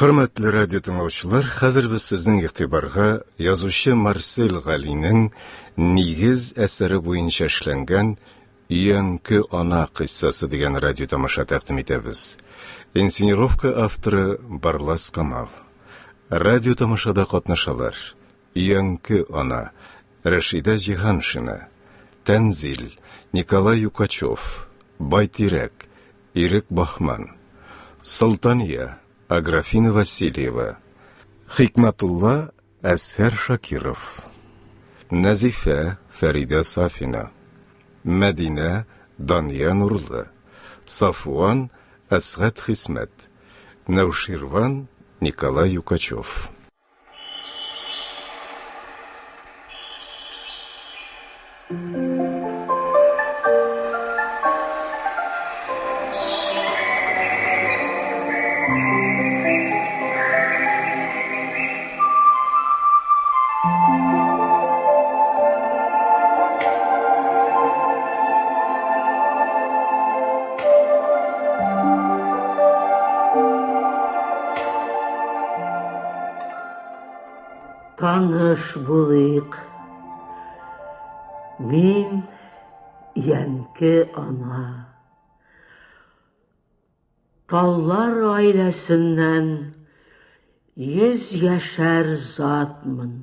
Хөрмәтле радио тыңлаучылар, хәзер без сезнең игътибарга язучы Марсель Галинең нигез әсәре буенча эшләнгән Өянке ана кыйссасы дигән радио тамаша тәкъдим итәбез. Инсценировка авторы Барлас Камал. Радио тамашада катнашалар: Өянке ана Рәшидә Җиһаншина, Тәнзил, Николай Юкачев, Байтирәк, Ирек Бахман, Солтания, Аграфина Васильева, Хикмәтулла Әзһәр Шакиров, Нәзифә, Фәридә Сафина, Мәдинә, Дания Нурлы, Сафуан, Әсгать Хисмәт, Нәүширван, Николай Юкачев. Таныш булыйк. Мин Янке ана. Таллар гаиләсеннән 100 яшәр затмын.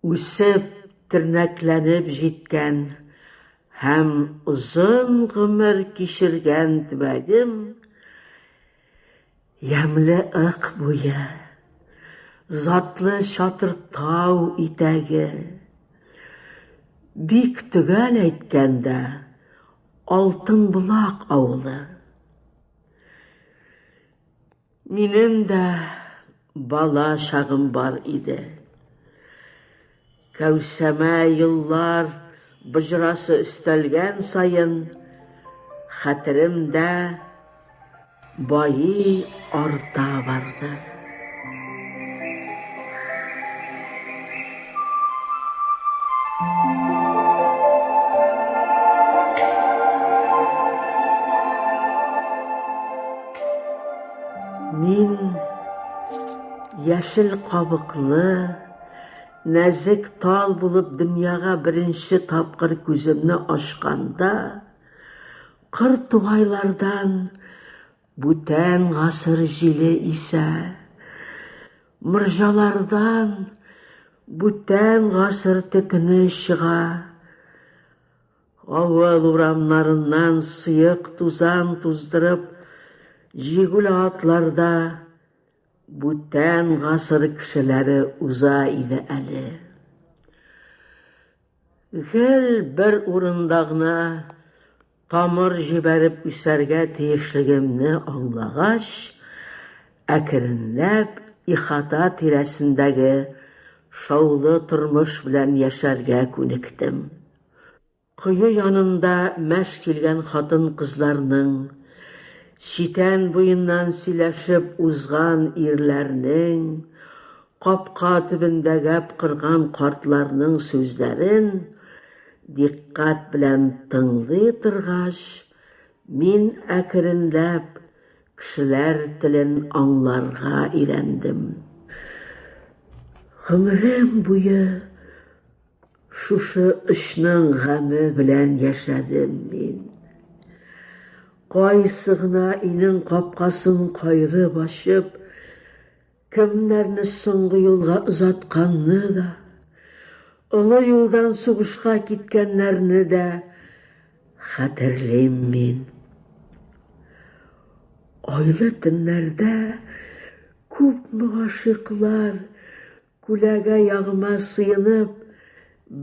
Үсеп, тернәкләнеп җиткән һәм озын гомер кичергән төбәгем ямьле Ык буе, затлы Чатыр-тау итәге. Бик төгәл әйткәндә, Алтын Болак авылы. Минем дә бала чагым бар иде. Кәүсәмә еллар боҗрасы өстәлгән саен, хәтеремдә байый арта барды. Мин яшел кабыклы, нәзек тал булып дөньяга беренче тапкыр күземне ачканда, кыр тугайлардан бүтән гасыр җиле исә, морҗалардан бүтән гасыр төтене чыга. Авыл урамнарыннан сыек тузан туздырып, җигүле атларда бүтән гасыр кешеләре уза иде әле. Гел бер урында гына тамыр җибәреп үсәргә тиешлегемне аңлагач, әкренләп ихата тирәсендәге шаулы тормыш белән яшәргә күнектем. Кое янында мәш килгән хатын-кызларның, читән буеннан сөйләшеп узган ирләрнең, капка төбендә гәп корган картларның сүзләрен дикъкать белән тыңлый торгач, мин әкренләп кешеләр телен аңларга өйрәндем. Гомерем буе Шушы очның гаме белән яшәдем мин. Кайсы гына өйнең капкасын каерып ачып, кемнәрне соңгы юлга озатканны да, олы юлдан сугышка киткәннәрне дә хәтерлим мин. Айлы төннәрдә күпме гашыйклар Күләгә ягыма сыенып,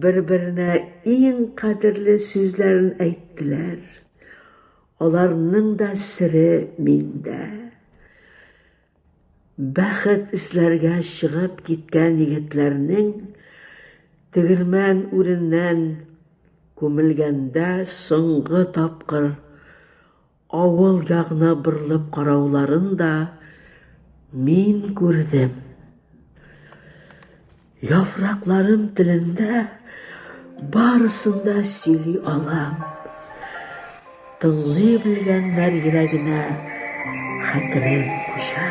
бер-беренә иң кадерле сүзләрен әйттеләр. Аларның да сере миндә. Бәхет эзләргә чыгып киткән егетләрнең тегермән үреннән күмелгәндә соңгы тапкыр Авыл ягына борылып карауларын да мин күрдем. Яфракларым телендә барысын да сөйли алам. Тыңлый белгәннәр йөрәгенә Хәтерем күчә.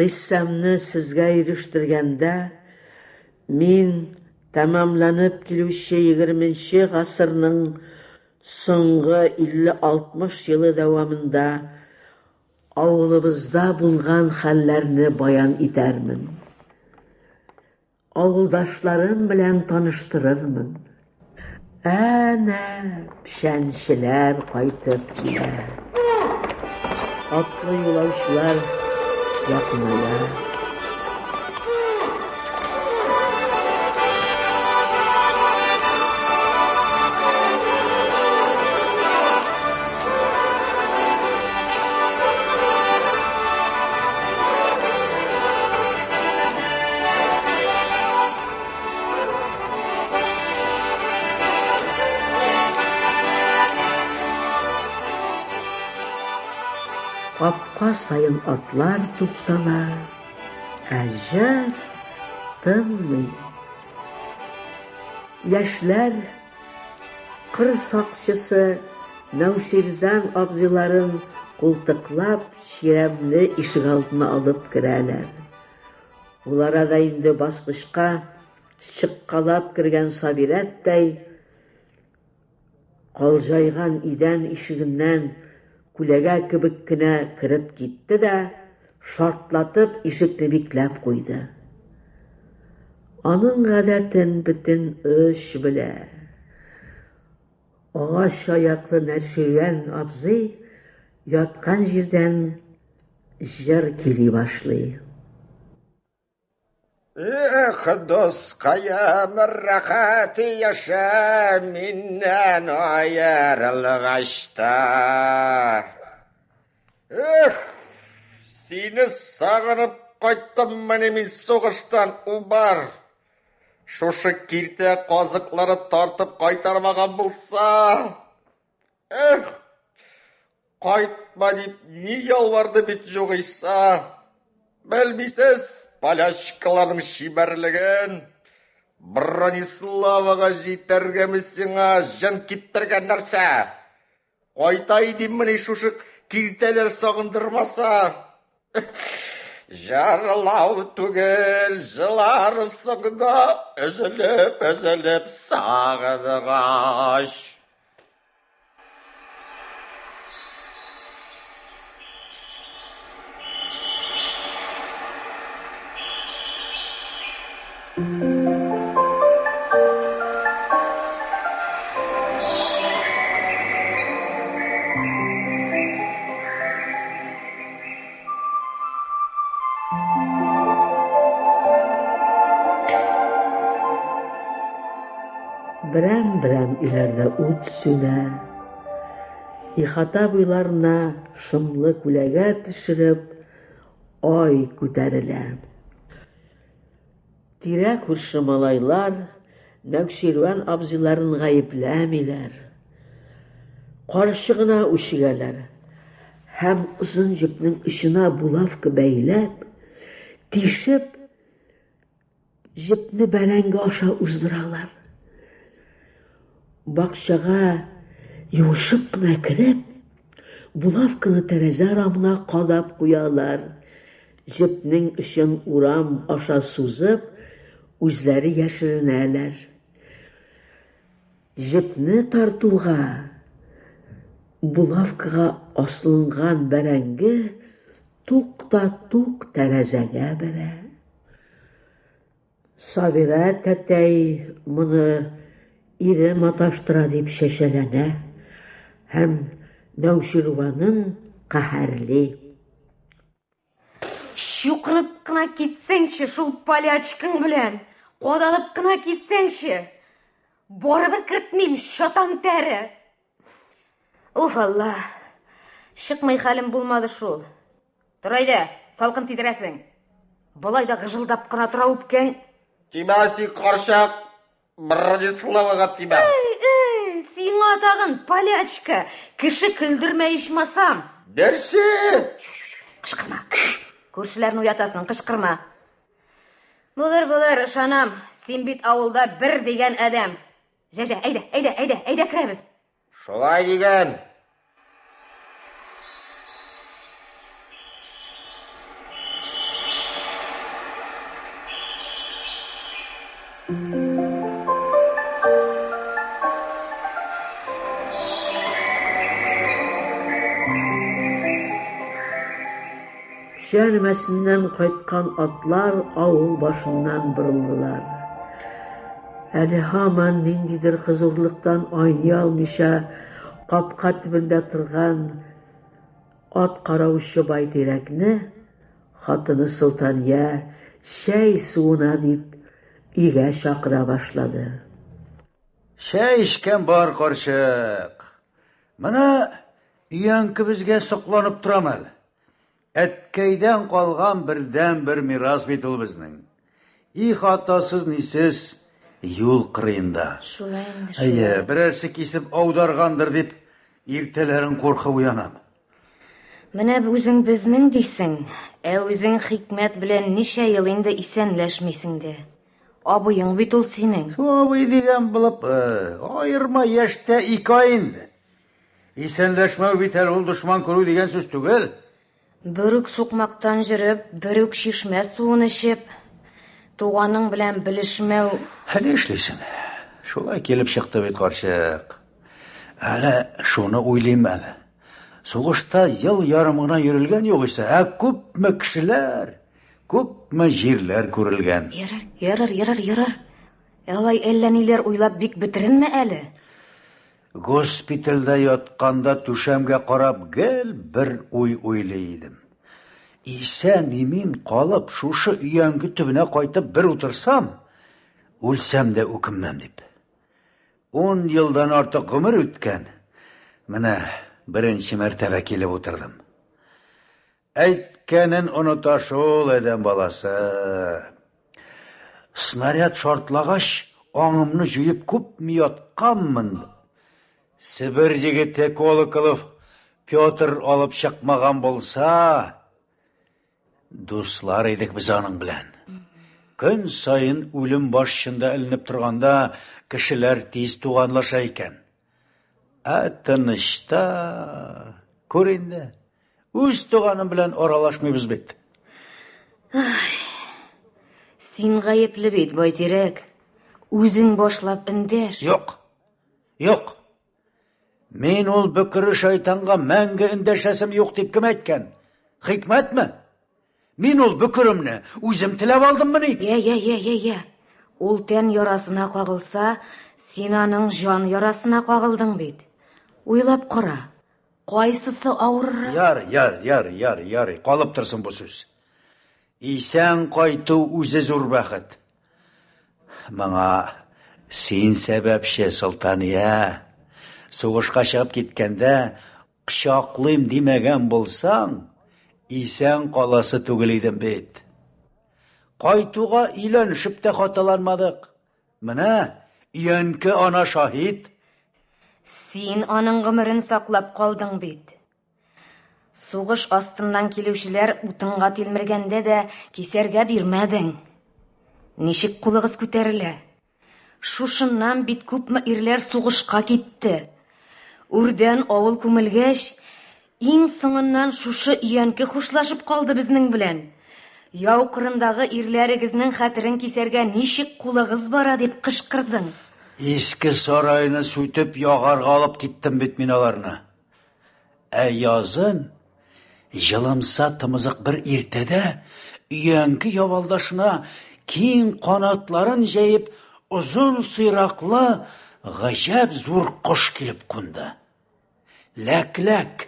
Кыйссамны сезгә ирештергәндә, мин тәмамланып килүче егерменче гасырның соңгы 50-60 елы дәвамында авылыбызда булган хәлләрне баян итәрмен. Авылдашларым белән таныштырырмын. Әнә печәнчеләр кайтып килә. Атлы юлаучылар якыная. Капка саен атлар туктала, ә җыр тынмый. Яшьләр кыр сакчысы Нәүширзан абзыйларын култыклап чирәмле ишегалдына алып керәләр. Ул арада инде баскычка чыккалап кергән Сабирәттәй калҗайган идән ишегеннән күләгә кебек кенә кереп китте дә, шартлатып ишекне бикләп куйды. Аның гадәтен бөтен оч белә. Агач аяклы Нәрширән абзый яткан җирдән җыр көйли башлый. Эх, дускаем, рәхәт яшә миннән аерылгач та. Эх, сине сагынып кайттыммыни мин сугыштан, Убар. Шушы киртә казыклары тартып кайтармаган булса. Эх, кайтма дип ни ялварды бит югыйсә. Белмисез полячкаларның чибәрлеген. Брониславага җитәргәме сиңа, җан киптергән нәрсә? Кайта идеммени шушы киртәләр сагындырмаса? Җырлау түгел, җыларсың да, өзелеп-өзелеп сагынгач. Берәм-берәм өйләрдә ут сүнә. Ихата буйларына шомлы күләгә төшереп, ай күтәрелә. Тирә-күрше малайлар Нәүширвән абзыйларын гаепләмиләр. Карчыгына үчегәләр һәм озын җепнең очына булавка бәйләп, тишеп, җепне бәрәңге аша уздыралар. Бакчага юышып кына кереп, булавканы тәрәзә рамына кадап куялар. Җепнең очын урам аша сузып, үзләре яшеренәләр. Җепне тартуга, булавкага асылынган бәрәңге тук та тук тәрәзәгә бәрә. Сабира тәтәй моны ире маташтыра дип чәчәләнә һәм Нәүширванын каһәрли. Чукынып кына китсәңче шул полячкаң белән, кадалып кына китсәңче. Барыбер кертмим, шатан тәре. Уф, Алла. Чыкмый хәлем булмады шул. Тор әйдә, салкын тидерәсең. Болай да гыжылдап кына тора үпкәң. Тимә син, карчык, Брониславага тимә. Эй, эй, сиңа тагын, полячка, кеше көлдермә ичмасам. Нәрсә? Кычкырма. Күршеләрне уятасың, кычкырма. Булыр, булыр, ышанам. Син бит авылда бер дигән адәм. Җә-җә, әйдә, әйдә, әйдә, әйдә керәбез. Шулай диген. Печән өмәсеннән кайткан атлар авыл башыннан борылдылар. Әле һаман ниндидер хозурлыктан айный алмыйча капка төбендә торган ат караучы Байтирәкне хатыны Солтания чәй суына дип өйгә чакыра башлады. Чәй эчкән бар, карчык. Менә өянкебезгә сокланып торам әле. Әткәйдән калган бердәнбер мирас бит ул безнең. Их, атасыз-нисез юл кырыенда. Шулай инде, шулай. Әйе, берәрсе кисеп аударгандыр дип, иртәләрен куркып уянам. Менә үзең безнең дисең, ә үзең Хикмәт белән ничә ел инде исәнләшмисең дә. Абыең бит ул синең. Шул абый дигән булып, э, аерма яшьтә ике ай инде. Исәнләшмәү бит әле ул дошман күрү дигән сүз түгел. Бер үк сукмактан йөреп, бер үк чишмә суын эчеп, туганың белән белешмәү. Ә ни эшлисең? Шулай килеп чыкты бит, карчык. Әле шуны уйлыйм әле. Сугышта ел ярым гына йөрелгән югыйсә, ә күпме кешеләр, күпме җирләр күрелгән. Ярар, ярар, ярар, ярар. Алай әллә ниләр уйлап бик бетеренмә әле. Госпитальдә ятканда түшәмгә карап гел бер уй уйлый идем. Исән-имин калып, шушы өянке төбенә кайтып бер утырсам, үлсәм дә үкенмәм дип. Ун елдан артык гомер үткән. Менә беренче мәртәбә килеп утырдым. Әйткәнен оныта шул адәм баласы. Снаряд шартлагач, аңымны җуеп күпме ятканмын. Себер егете Колоколов Петр алып чыкмаган булса, Дуслар идек без аның белән. Көн саен үлем башчында эленеп торганда кешеләр тиз туганлаша икән. Ә тынычта, күр инде, үз туганым белән аралашмыйбыз бит. Син гаепле бит, Байтирәк. Үзең башлап эндәш. Юк. Юк. Мин ул бөкре шайтанга мәңге эндәшәсем юк дип кем әйткән? Хикмәтме? Мин ул бөкеремне үзем теләп алдыммыни? Я, я, я, я, я. Ул тән ярасына кагылса, син аның җан ярасына кагылдың бит. Уйлап кара. Кайсысы авыррак? Яр, яр, яр, яр, ярый. Калып торсын бу сүз. Исән кайту үзе зур бәхет. Моңа син сәбәпче, Солтания. Сугышка чыгып киткәндә кочаклыйм димәгән булсаң, исән каласы түгел идем бит. Кайтуга өйләнешеп тә хаталанмадык. Менә өянке ана шаһит. Син аның гомерен саклап калдың бит. Сугыш астыннан килүчеләр утынга тилмергәндә дә кисәргә бирмәдең. Ничек кулыгыз күтәрелә? Шушыннан бит күпме ирләр сугышка китте. Үрдән авыл күмелгәч, иң соңыннан шушы өянке хушлашып калды безнең белән. Яу кырындагы ирләрегезнең хәтерен кисәргә ничек кулыгыз бара дип кычкырдың. Иске сарайны сүтеп ягарга алып киттем бит мин аларны. Ә язын җылымса тымызык бер иртәдә өянке ябалдашына киң канатларын җәеп озын сыйраклы гаҗәп зур кош килеп кунды. Ләкләк.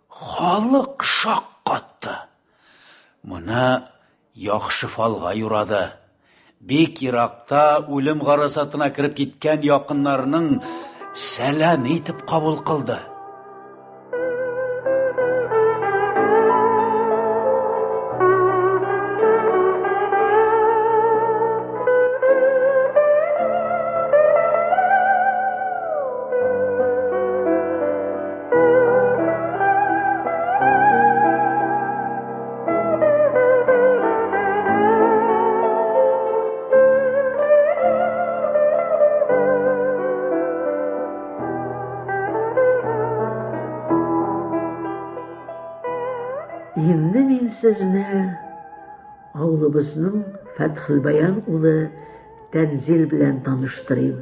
Халык шаккатты. Моны яхшы фалга юрады. Бик еракта үлем гарасатына кереп киткән якыннарының сәлам итеп кабул кылды. сезне авылыбызның Фәтхелбаян улы Тәнзил белән таныштырыйм.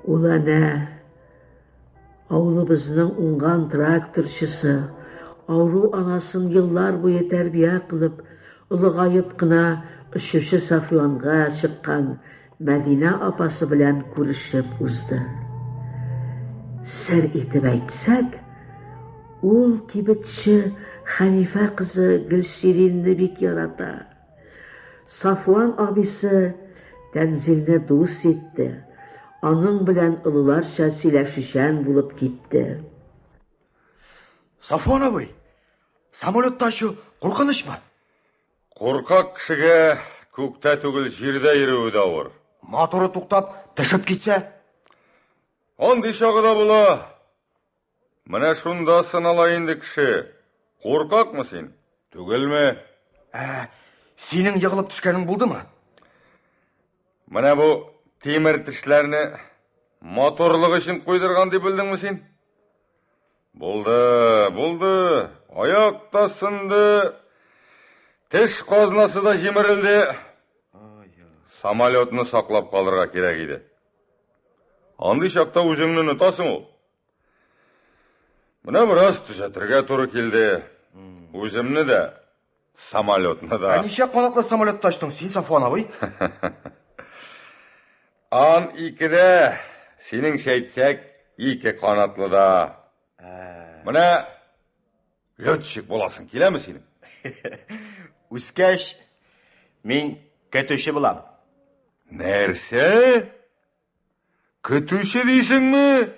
Ул әнә авылыбызның уңган тракторчысы, авыру анасын еллар буе тәрбия кылып, олыгаеп кына очучы Сафуанга чыккан Мәдинә апасы белән күрешеп узды. Сер итеп әйтсәк, ул кибетче Хәнифә кызы Гөлсиринне бик ярата. Сафуан абыйсы Тәнзилне дус итте, аның белән олыларча сөйләшүчән булып китте. Сафуан абый, самолетта очу куркынычмы? Куркак кешегә күктә түгел, җирдә йөрүе дә авыр. Моторы туктап, төшеп китсә? Андый чагы да була. Менә шунда сынала инде кеше. Куркакмы син? Түгелме? Ә, синең егылып төшкәнең булдымы? Менә бу тимер тешләрне моторлык өчен куйдырган дип белдеңме син? Булды, булды. Аяк та сынды. Теш казнасы да җимерелде. Самолетны саклап калырга кирәк иде. Андый чакта үзеңне онытасың ул. Менә бераз төзәтергә туры килде. Үземне дә, самолетны да. Ә ничә канатлы самолетта очтың син, Сафуан абый? Ан икедә, синеңчә әйтсәк, ике канатлы да. Менә летчик буласың киләме синең? Үскәч, мин көтүче булам. Нәрсә? Көтүче дисеңме?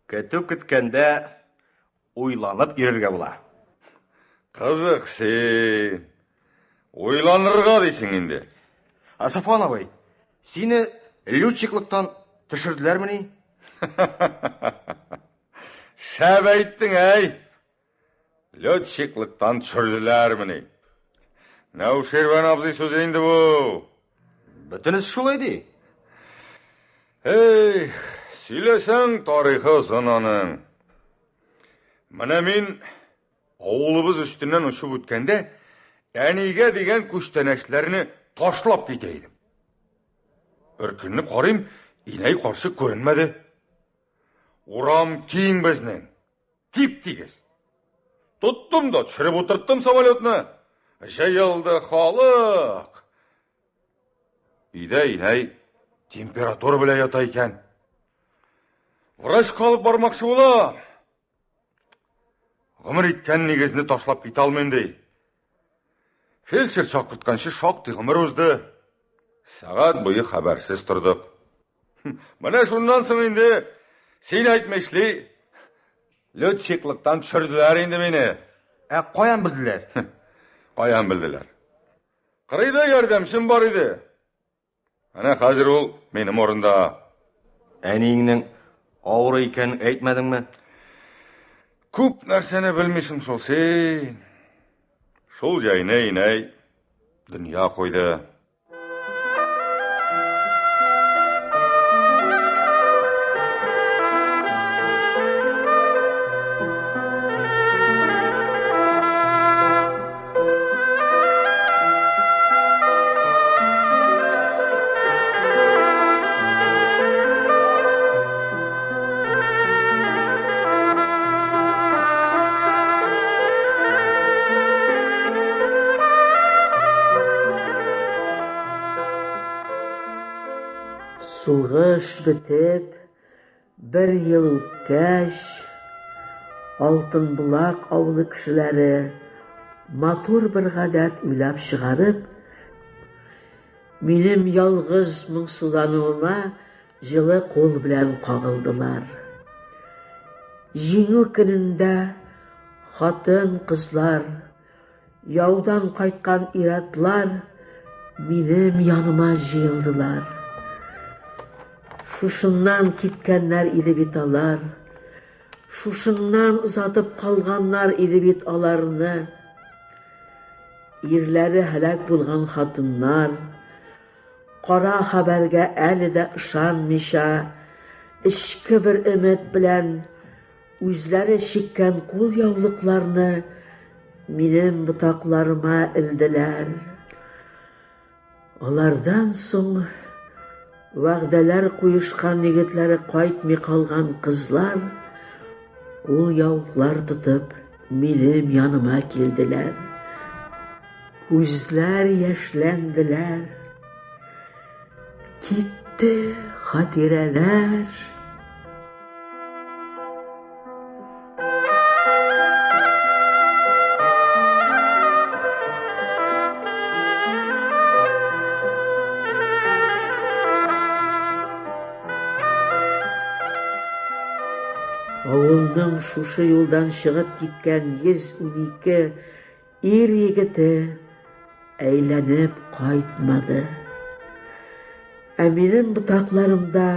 Көтү көткәндә уйланып йөрергә була. Кызык син. Уйланырга дисең инде. Ә Сафуан абый, сине летчиклыктан төшерделәрмени? Шәп әйттең, әй! Летчиклыктан төшерделәрмени? Нәүширвән абзый сүзе инде бу. Бөтенесе шулай ди. Эх, сөйләсәң, тарихы озын аның. Менә мин авылыбыз өстеннән очып үткәндә, әнигә дигән күчтәнәчләрне ташлап китә идем. Бер көнне карыйм, инәй карчык күренмәде. Урам киң безнең. Тип-тигез. Тоттым да төшереп утырттым самолетны. Җыелды халык. Өйдә инәй температура белән ята икән. Врачка алып бармакчы була. Гомер иткән нигезне ташлап китә алмыйм ди. Фельдшер чакыртканчы шактый гомер узды. Сәгать буе хәбәрсез тордык. Менә шуннан соң инде син әйтмешли летчиклыктан төшерделәр инде мине. Ә каян белделәр? Каян белделәр? Кырыйда ярдәмчем бар иде. Әнә хәзер ул минем урында. Әниеңнең авыру икәнен әйтмәдеңме? Күп нәрсәне белмисең шул син. Шул җәйне инәй дөнья куйды. Сугыш бетеп, бер ел үткәч, Алтынбулак авылы кешеләре матур бер гадәт уйлап чыгарып, минем ялгыз моңсулануыма җылы кул белән кагылдылар. Җиңү көнендә хатын-кызлар, яудан кайткан ир-атлар минем яныма җыелдылар. Шушыннан киткәннәр иде бит алар. Шушыннан озатып калганнар иде бит аларны. Ирләре һәлак булган хатыннар, кара хәбәргә әле дә ышанмыйча, эчке бер өмет белән үзләре чиккән кулъяулыкларны минем ботакларыма элделәр. Алардан соң вәгъдәләр куешкан егетләре кайтмый калган кызлар кул яулыклар тотып минем яныма килделәр. Күзләр яшьләнделәр. Китте хатирәләр. Авылның шушы юлдан чыгып киткән 112 ир егете әйләнеп кайтмады. Ә минем ботакларымда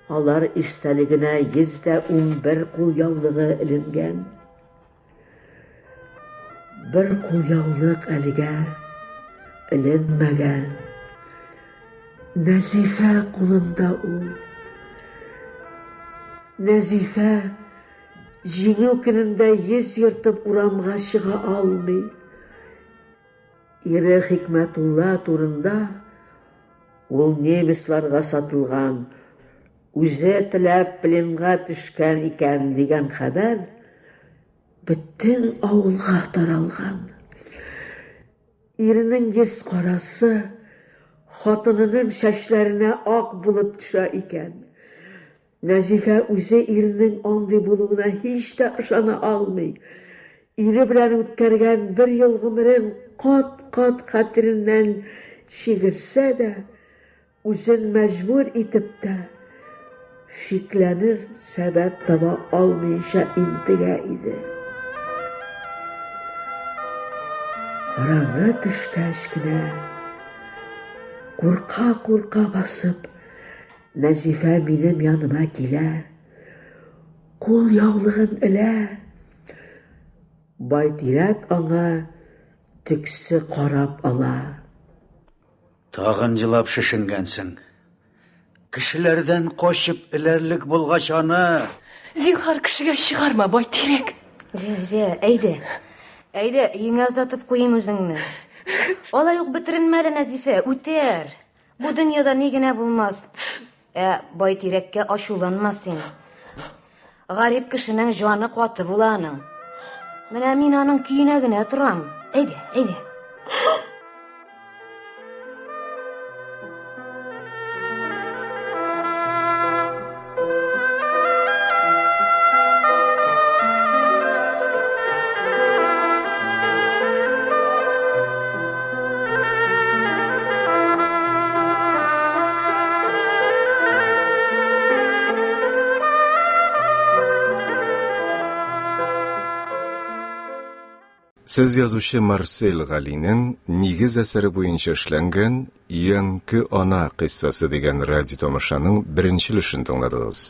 Алар истәлегенә 111 кулъяулыгы эленгән. Бер кулъяулык әлегә эленмәгән. Нәзифә кулында ул. Нәзифә җиңү көнендә йөз ертып урамга чыга алмый. Ире Хикмәтулла турында ул немецларга сатылган, үзе теләп пленга төшкән икән дигән хәбәр бөтен авылга таралган. Иренең йөз карасы хатынының чәчләренә ак булып төшә икән. Нәзифә үзе иренең андый булуына һич тә ышана алмый. Ире белән үткәргән бер ел гомерен кат-кат хәтереннән чигерсә дә, үзен мәҗбүр итеп тә, шикләнер сәбәп таба алмыйча интегә иде. Караңгы төшкәч кенә, курка-курка басып, Нәзифә минем яныма килә, кул яулыгын элә. Байтирәк аңа төксе карап ала. Тагын җылап шешенгәнсең. Кешеләрдән качып эләрлек булгач аны. Зинһар кешегә чыгарма, Байтирәк. Җә, җә, әйдә. Әйдә, өеңә озатып куйыйм үзеңне. Алай ук бетеренмә әле, Нәзифә, үтәр. Бу дөньяда ни генә булмас. Ә Байтирәккә ачуланма син. Гарип кешенең җаны каты була аның. Менә мин аның көенә генә торам. Әйдә, әйдә. Сез язучы Марсель Галинең нигез әсәре буенча эшләнгән Өянке ана кыйссасы дигән радиотамашаның беренче өлешен тыңладыгыз.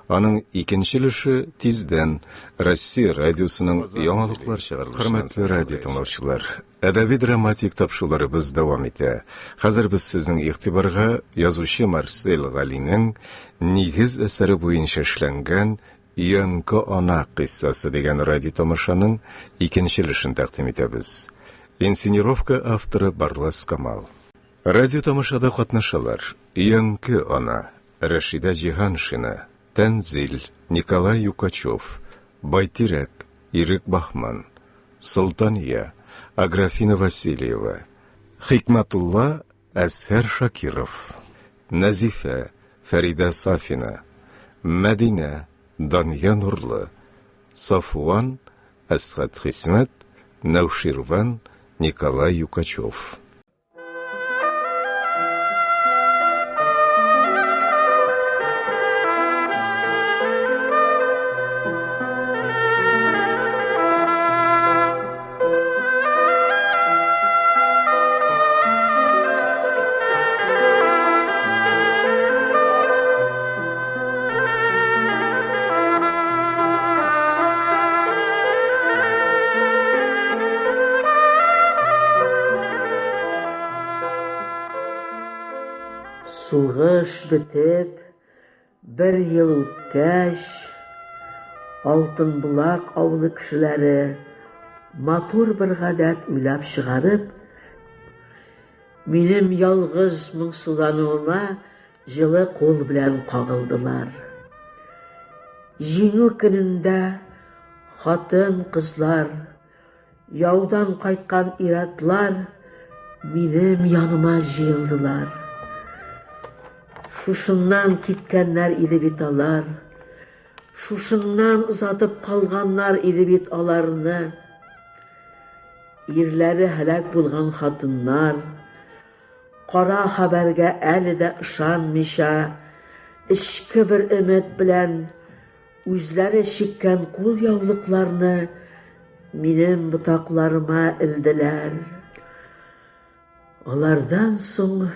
Аның икенче өлеше тиздән Россия радиосының яңалыклар чыгарылышыннан. Хөрмәтле радио тыңлаучылар, әдәби-драматик тапшыруларыбыз дәвам итә. Хәзер без сезнең игътибарга язучы Марсель Галинең нигез әсәре буенча эшләнгән Өянке ана кыйссасы дигән радиотамашаның икенче өлешен тәкъдим итәбез. Инсценировка авторы Барлас Камал. Радиотамашада катнашалар: Өянке ана, Рәшидә Җиһаншина, Тәнзил, Николай Юкачев, Байтирәк, Ирек Баһман, Солтания, Аграфина Васильева, Хикмәтулла, Әзһәр Шакиров, Нәзифә, Фәридә Сафина, Мәдинә, Дания Нурлы, Сафуан, Әсгать Хисмәт, Нәүширван, Николай Юкачев. Сугыш бетеп, бер ел үткәч, Алтынбулак авылы кешеләре Матур бер гадәт уйлап чыгарып, минем ялгыз моңсулануыма җылы кул белән кагылдылар. Җиңү көнендә хатын-кызлар, яудан кайткан иратлар минем яныма җыелдылар. Шушыннан киткәннәр иде бит алар. Шушыннан озатып калганнар иде бит аларны. Ирләре һәлак булган хатыннар, кара хәбәргә әле дә ышанмыйча, эчке бер өмет белән үзләре чиккән кулъяулыкларны минем ботакларыма элделәр. Алардан соң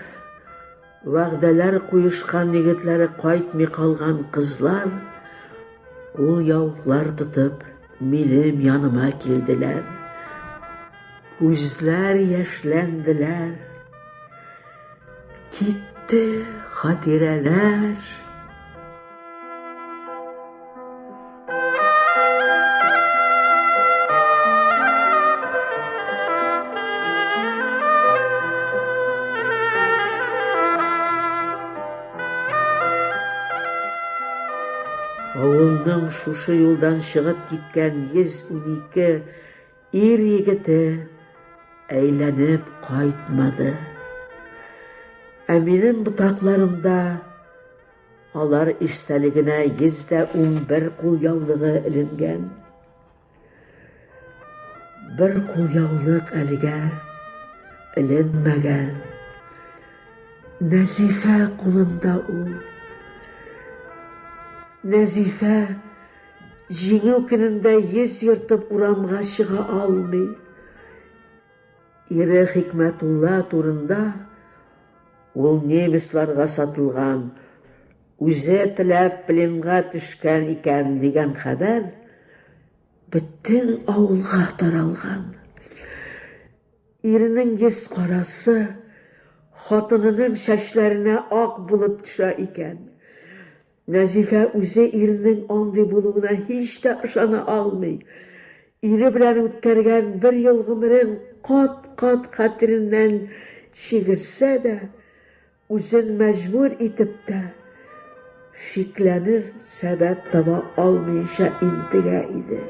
вәгъдәләр куешкан егетләре кайтмый калган кызлар кулъяулыклар тотып минем яныма килделәр. Күзләр яшьләнделәр. Китте хатирәләр. Авылның шушы юлдан чыгып киткән 112 ир егете әйләнеп кайтмады. Ә минем ботакларымда Алар истәлегенә 111 кулъяулыгы эленгән. Бер кулъяулык әлегә эленмәгән. Нәзифә кулында ул. Нәзифә җиңү көнендә йөз ертып урамга чыга алмый. Ире Хикмәтулла турында ул немецларга сатылган, үзе теләп пленга төшкән икән дигән хәбәр бөтен авылга таралган. Иренең йөз карасы хатынының чәчләренә ак булып төшә икән. Нәзифә үзе иренең андый булуына һич тә ышана алмый. Ире белән үткәргән бер ел гомерен кат-кат хәтереннән чигерсә дә, үзен мәҗбүр итеп тә, шикләнер сәбәп таба алмыйча интегә иде.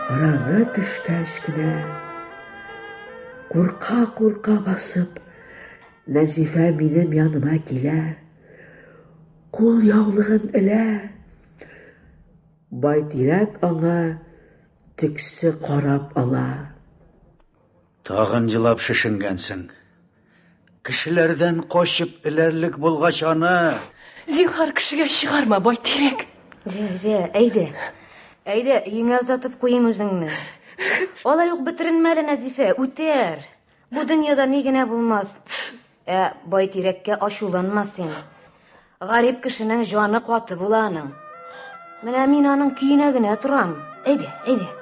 Караңгы төшкәч кенә, курка-курка басып, Нәзифә минем яныма килә, кул яулыгын элә. Байтирәк аңа төксе карап ала. Тагын җылап шешенгәнсең. Кешеләрдән качып эләрлек булгач аны. Зинһар кешегә чыгарма, Байтирәк. Җә, җә, әйдә. Әйдә, өеңә озатып куйыйм үзеңне. Алай ук бетеренмә әле, Нәзифә, үтәр. Бу дөньяда ни генә булмас. Ә Байтирәккә ачуланма син. Гарип кешенең җаны каты була аның. Менә мин аның көенә генә торам. Әйдә, әйдә.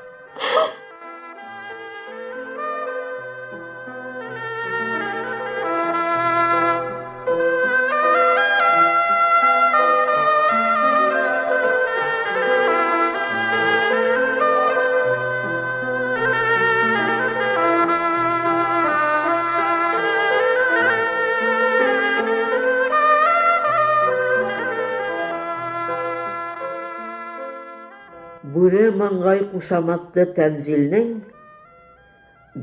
Бүре маңгай кушаматлы Тәнзилнең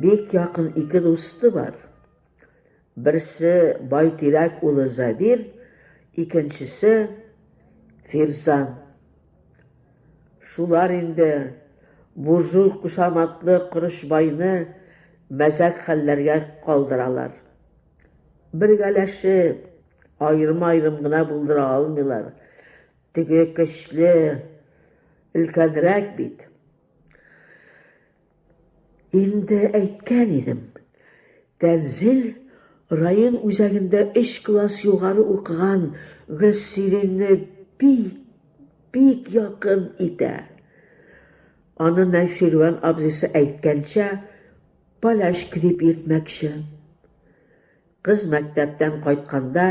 бик якын ике дусты бар. Берсе Байтирәк улы Забир, икенчесе Фирзан. Шулар инде буржуй кушаматлы Корычбайны мәзәк хәлләргә калдыралар. Бергәләшеп, аерым-аерым гына булдыра алмыйлар. Теге көчле, өлкәнрәк бит. Инде әйткән идем, Тәнзил район үзәгендә өч класс югары укыган Гөлсиринне бик, бик якын итә. Аны Нәүширвән абзыйсы әйткәнчә, полячка дип йөртмәкче. Кыз мәктәптән кайтканда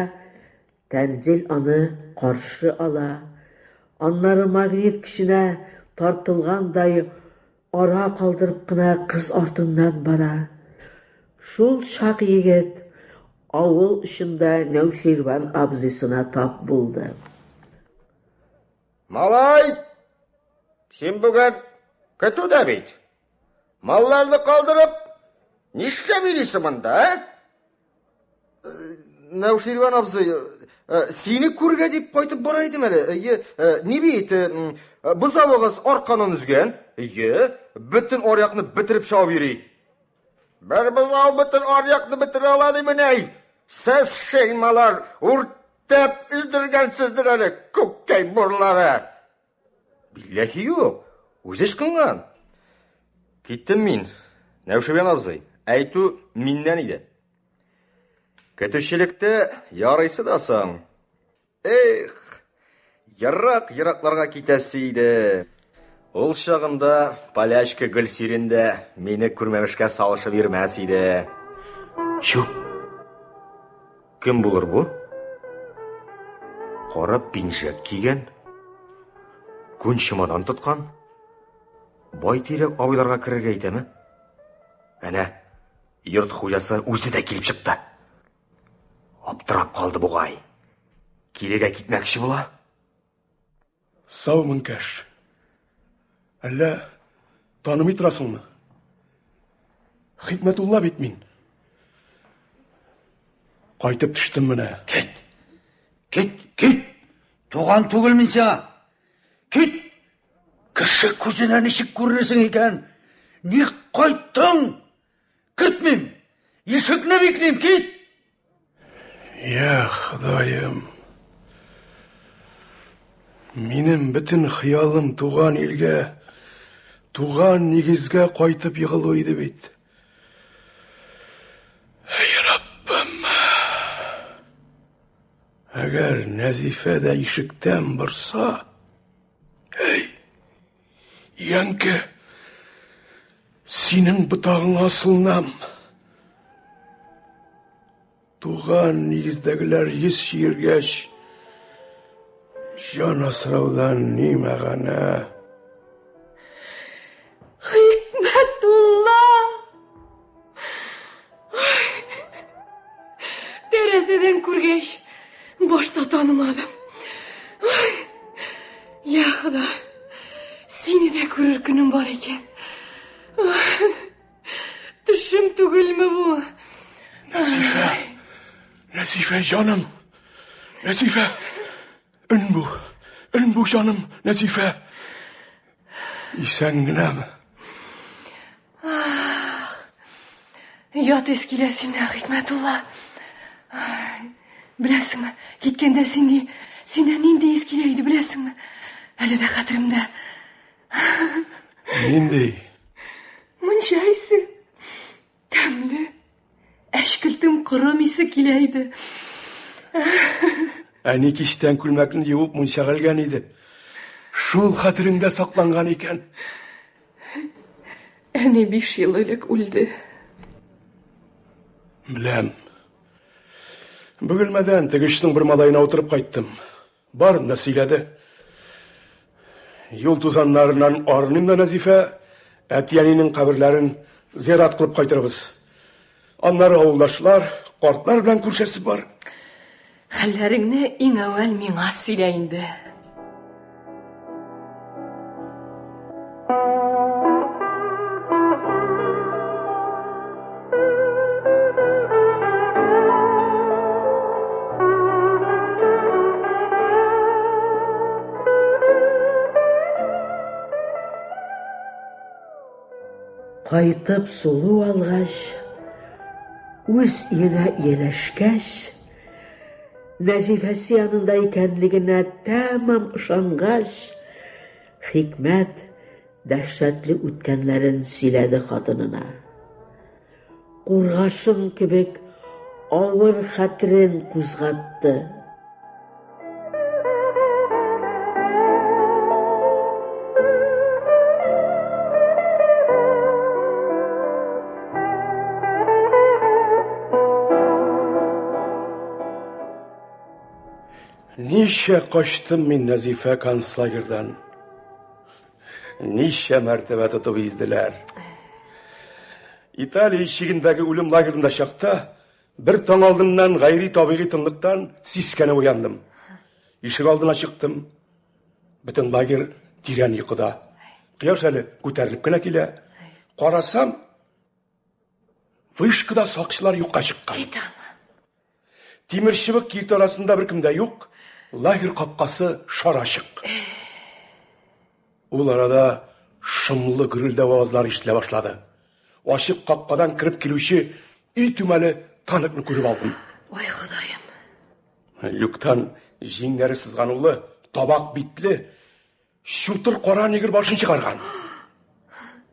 Тәнзил аны каршы ала. Аннары магнит көченә тартылгандай ара калдырып кына кыз артыннан бара. Шул чак егет авыл очында Нәүширван абзыйсына тап булды. Малай, син бүген көтүдә бит. Малларны калдырып, нишләп йөрисең монда, ә? Э, Нәүширван абзый, э, сине күргә дип кайтып бара идем әле. Әйе, э, ни бит, бозавыгыз арканын өзгән. Әйе, бөтен аръякны бетереп чабып йөри. Бер бозау бөтен аръякны бетерә ала димен, Сез шельмалар үртәп өздергәнсездер әле, күккәй бурлары. Билләһи юк, үзе ычкынган. Киттем мин, Нәүшибән абзый, әйтү миннән иде. Көтүчелектә ярыйсы да соң. Эх, ерак-еракларга китәсе иде. Ул чагында полячка Гөлсирин дә мине күрмәмешкә салышып йөрмәс иде. Чү! Кем булыр бу? Кара пинжәк кигән, күн чемодан тоткан. Бай тирәк абыйларга керергә әйтәме? Әнә, йорт хуҗасы үзе дә килеп чыкты. Аптырап калды бугай. Кирегә китмәкче була. Сау, Мөнкәш. Әллә танымый торасыңмы? Хикмәтулла бит мин. Кайтып төштем менә. Кит! Кит, кит! Туган түгел мин сиңа. Кит! Кеше күзенә ничек күренерсең икән? Ник кайттың? Көтмим! Ишекне биклим, кит! Я, Ходаем! Минем бөтен хыялым туган илгә, туган нигезгә кайтып егылу иде бит. Әй, Раббым! Әгәр Нәзифә дә ишектән борса, әй, Янке, синең ботагыңа асылынам. Туган нигездәгеләр йөз чиергәч, җан асраудан ни мәгънә? Хикмәтулла! Тәрәзәдән күргәч, башта танымадым. Ой, я Хода, сине дә күрер көнем бар икән. Төшем түгелме бу? Нәзифә, Нәзифә җаным, Нәзифә, өн бу, өн бу җаным, Нәзифә. Исән генәме? Ах, ят ис килә синнән, Хикмәтулла. Беләсеңме, киткәндә син ни, синнән нинди ис килә иде, беләсеңме? Әле дә хәтеремдә. Нинди? Мунча исе. Тәмле. Әчкелтем корым исе килә иде. Әни кичтән күлмәкне юып мунчага элгән иде. Шул хәтереңдә сакланган икән. Әни биш ел элек үлде. Беләм. Бөгелмәдән тегешнең бер малаена утырып кайттым. Барын да сөйләде. Юл тузаннарыннан арыныйм да, Нәзифә, әти-әнинең каберләрен зират кылып кайтырбыз. Аннары авылдашлар, картлар белән күрешәсе бар. Хәлләреңне иң әүвәл миңа сөйлә инде. Кайтып сулу алгач, үз өенә ияләшкәч, Нәзифәсе янында икәнлегенә тәмам ышангач, Хикмәт дәһшәтле үткәннәрен сөйләде хатынына. Кургашын кебек авыр хәтерен кузгатты. Ничә качтым мин Нәзифә концлагерьдан. Ничә мәртәбә тотып изделәр. Италия чигендәге үлем лагерында чакта бер таң алдыннан гайри табигый тынлыктан сискәнеп уяндым. Ишек алдына чыктым. Бөтен лагерь тирән йокыда. Кояш әле күтәрелеп кенә килә. Карасам, вышкада сакчылар юкка чыккан. Тимерчыбык киртә арасында беркем дә юк, лагерь капкасы шар ачык. Ул арада шомлы гөрелдәү авазлары ишетелә башлады. Ачык капкадан кереп килүче өй түмәле танкны күреп алдым. Ой, Ходаем. Люктан җиңнәре сызганулы, табак битле, чутыр кара негр башын чыгарган.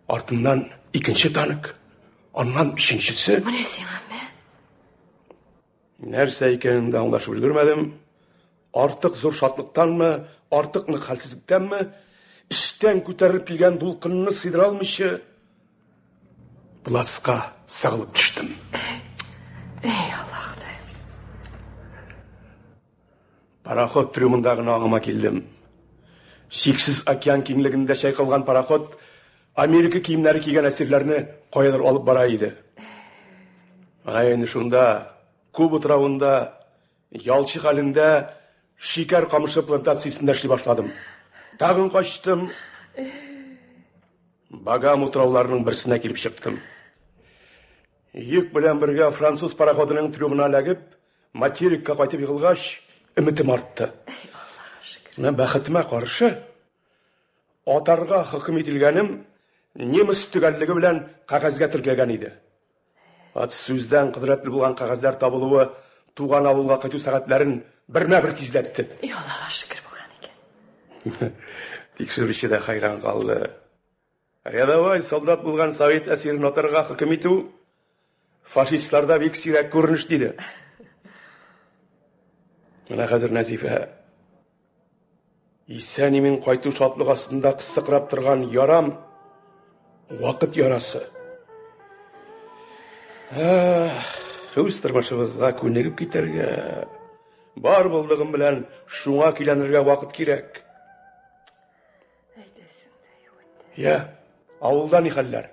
Артыннан икенче танк, аннан өченчесе. Менә сиңа, мә. Нәрсә икәнен дә аңлашып өлгермәдем. Артык зур шатлыктанмы, артык нык хәлсезлектәнме, эчтән күтәрелеп килгән дулкынны сыйдыра алмыйча, плацка сыгылып төштем. Эй, Аллах Ходаем. Пароход трюмында гына аңыма килдем. Чиксез океан киңлегендә чайкалган пароход Америка киемнәре кигән әсирләрне каядыр алып бара иде. Менә инде шунда, Куба утравында, ялчы хәлендә шикәр камышы плантациясендә эшли башладым. Тагын качтым. Багам утрауларының берсенә килеп чыктым. Йөк белән бергә француз пароходының трюмына эләгеп, материкка кайтып егылгач, өметем артты. Менә бәхетемә каршы, атарга хөкем ителгәнем немец төгәллеге белән кәгазьгә теркәлгән иде. Ат сүздән кодрәтле булган кәгазьләр табылуы туган авылга кайту сәгатьләрен бермә-бер тизләтте. И Аллага шөкер булган икән. Тикшерүче дә хәйран калды. Рядовой солдат булган совет әсирен атарга хөкем итү фашистларда бик сирәк күренеш, диде. Менә хәзер Нәзифә исән-имин кайту шатлык астында кысыкрап торган ярам вакыт ярасы. Ах, үз тормышыбызга күнегеп китәргә, бар булдыгым белән шуңа көйләнергә вакыт кирәк. Әйтәсең дә юк инде. Я, авылда ни хәлләр?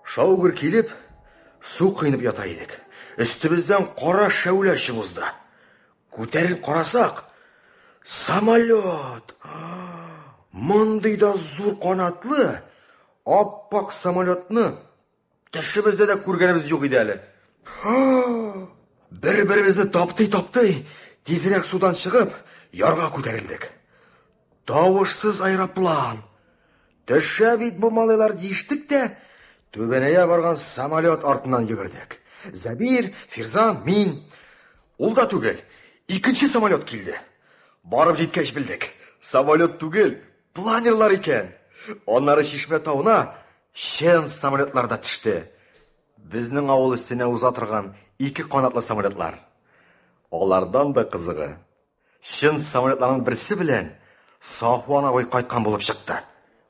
Шау-гөр килеп, су коенып ята идек. Өстебездән кара шәүлә очып узды. Күтәрелеп карасак, самолет! Мондый да зур канатлы, аппак самолетны Төшебездә дә күргәнебез юк иде әле. Бер-беребезне таптый-таптый, тизрәк судан чыгып, ярга күтәрелдек. Тавышсыз аэроплан. Төшә бит бу малайлар диештек тә, түбәнәя барган самолет артыннан йөгердек. Зәбир, Фирзан, мин. Ул да түгел, икенче самолет килде. Барып җиткәч белдек, самолет түгел, планерлар икән. Аннары Чишмә тавына Чын самолетлар да төште. Безнең авыл өстенә уза торган ике канатлы самолетлар. Алардан да кызыгы, чын самолетларның берсе белән Сафуан абый кайткан булып чыкты.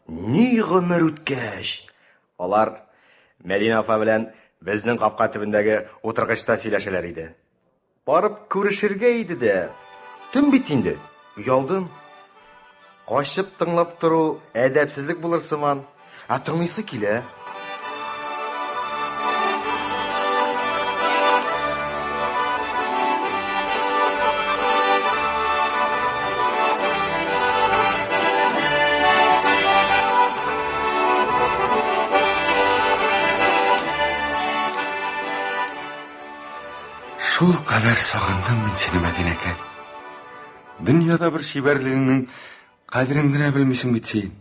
Ни гомер үткәч! Алар Мәдинә апа белән безнең капка төбендәге утыргычта сөйләшәләр иде. Барып күрешергә иде дә, төн бит инде, оялдым. Качып тыңлап тору әдәпсезлек булыр сыман, ә тыңлыйсы килә. Шул кадәр сагындым мин сине, Мәдинәкәй. Дөньяда бер чибәрлегеңнең кадерен генә белмисең бит син.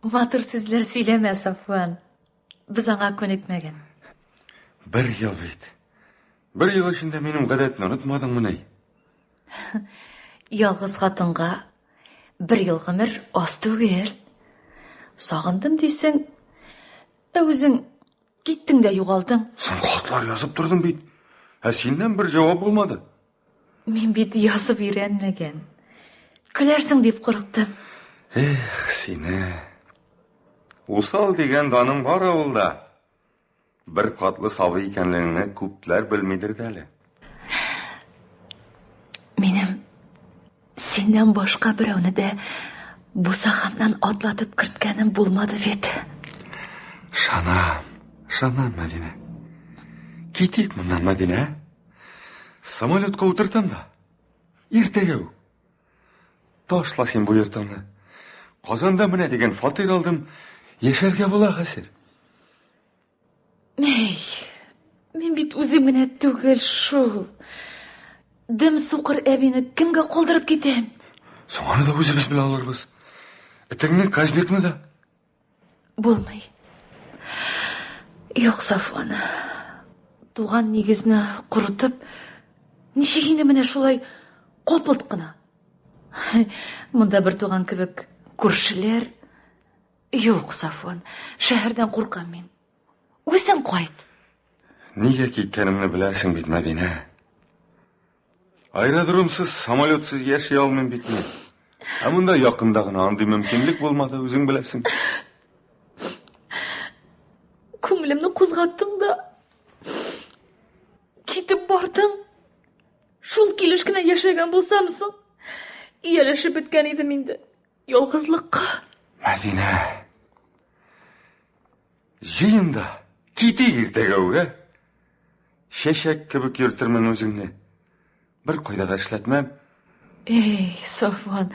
Матур сүзләр сөйләмә, Сафуан. Без аңа күнекмәгән. Бер ел бит. Бер ел эчендә минем гадәтне онытмадыңмыни? Ялгыз хатынга бер ел гомер аз түгел. Сагындым дисең, ә үзең киттең дә югалдың. Соң хатлар язып тордым бит. Ә синнән бер җавап булмады. Мин бит язып өйрәнмәгән. Көләрсең дип курыктым. Эх, сине. Усал дигән даның бар авылда. Бер катлы сабый икәнлегеңне күпләр белмидер дә әле. Минем синнән башка берәүне дә бусагамнан атлатып керткәнем булмады бит. Шанам, шанам, Мәдинә. Китик моннан, Мәдинә. Самолетка утыртам да. Иртәгә үк. Ташла син бу йортыңны. Казанда менә дигән фатир алдым. Яшәргә була хәзер. Әй, мин бит үзем генә түгел шул. Дым сукыр әбине кемгә калдырып китәм? Соң аны да үзебез белән алырбыз. Этеңне, Казбекны да. Булмый. Юк, Сафуан. Туган нигезне корытып, ничек инде менә шулай капылт кына? Монда бер туган кебек күршеләр. Юк, Сафуан, шәһәрдән куркам мин. Үзең кайт. Нигә киткәнемне беләсең бит, Мәдинә. Аэродромсыз, самолетсыз яши алмыйм бит мин. Ә монда якында гына андый мөмкинлек булмады, үзең беләсең. Күңелемне кузгаттың да китеп бардың. Шул килеш кенә яшәгән булсам соң, ияләшеп беткән идем инде ялгызлыкка. Мәдинә. Җыен да, китик иртәгә үк, ә? Чәчәк кебек йөртермен үзеңне. Бер кайда да эшләтмәм. Эй, Сафуан,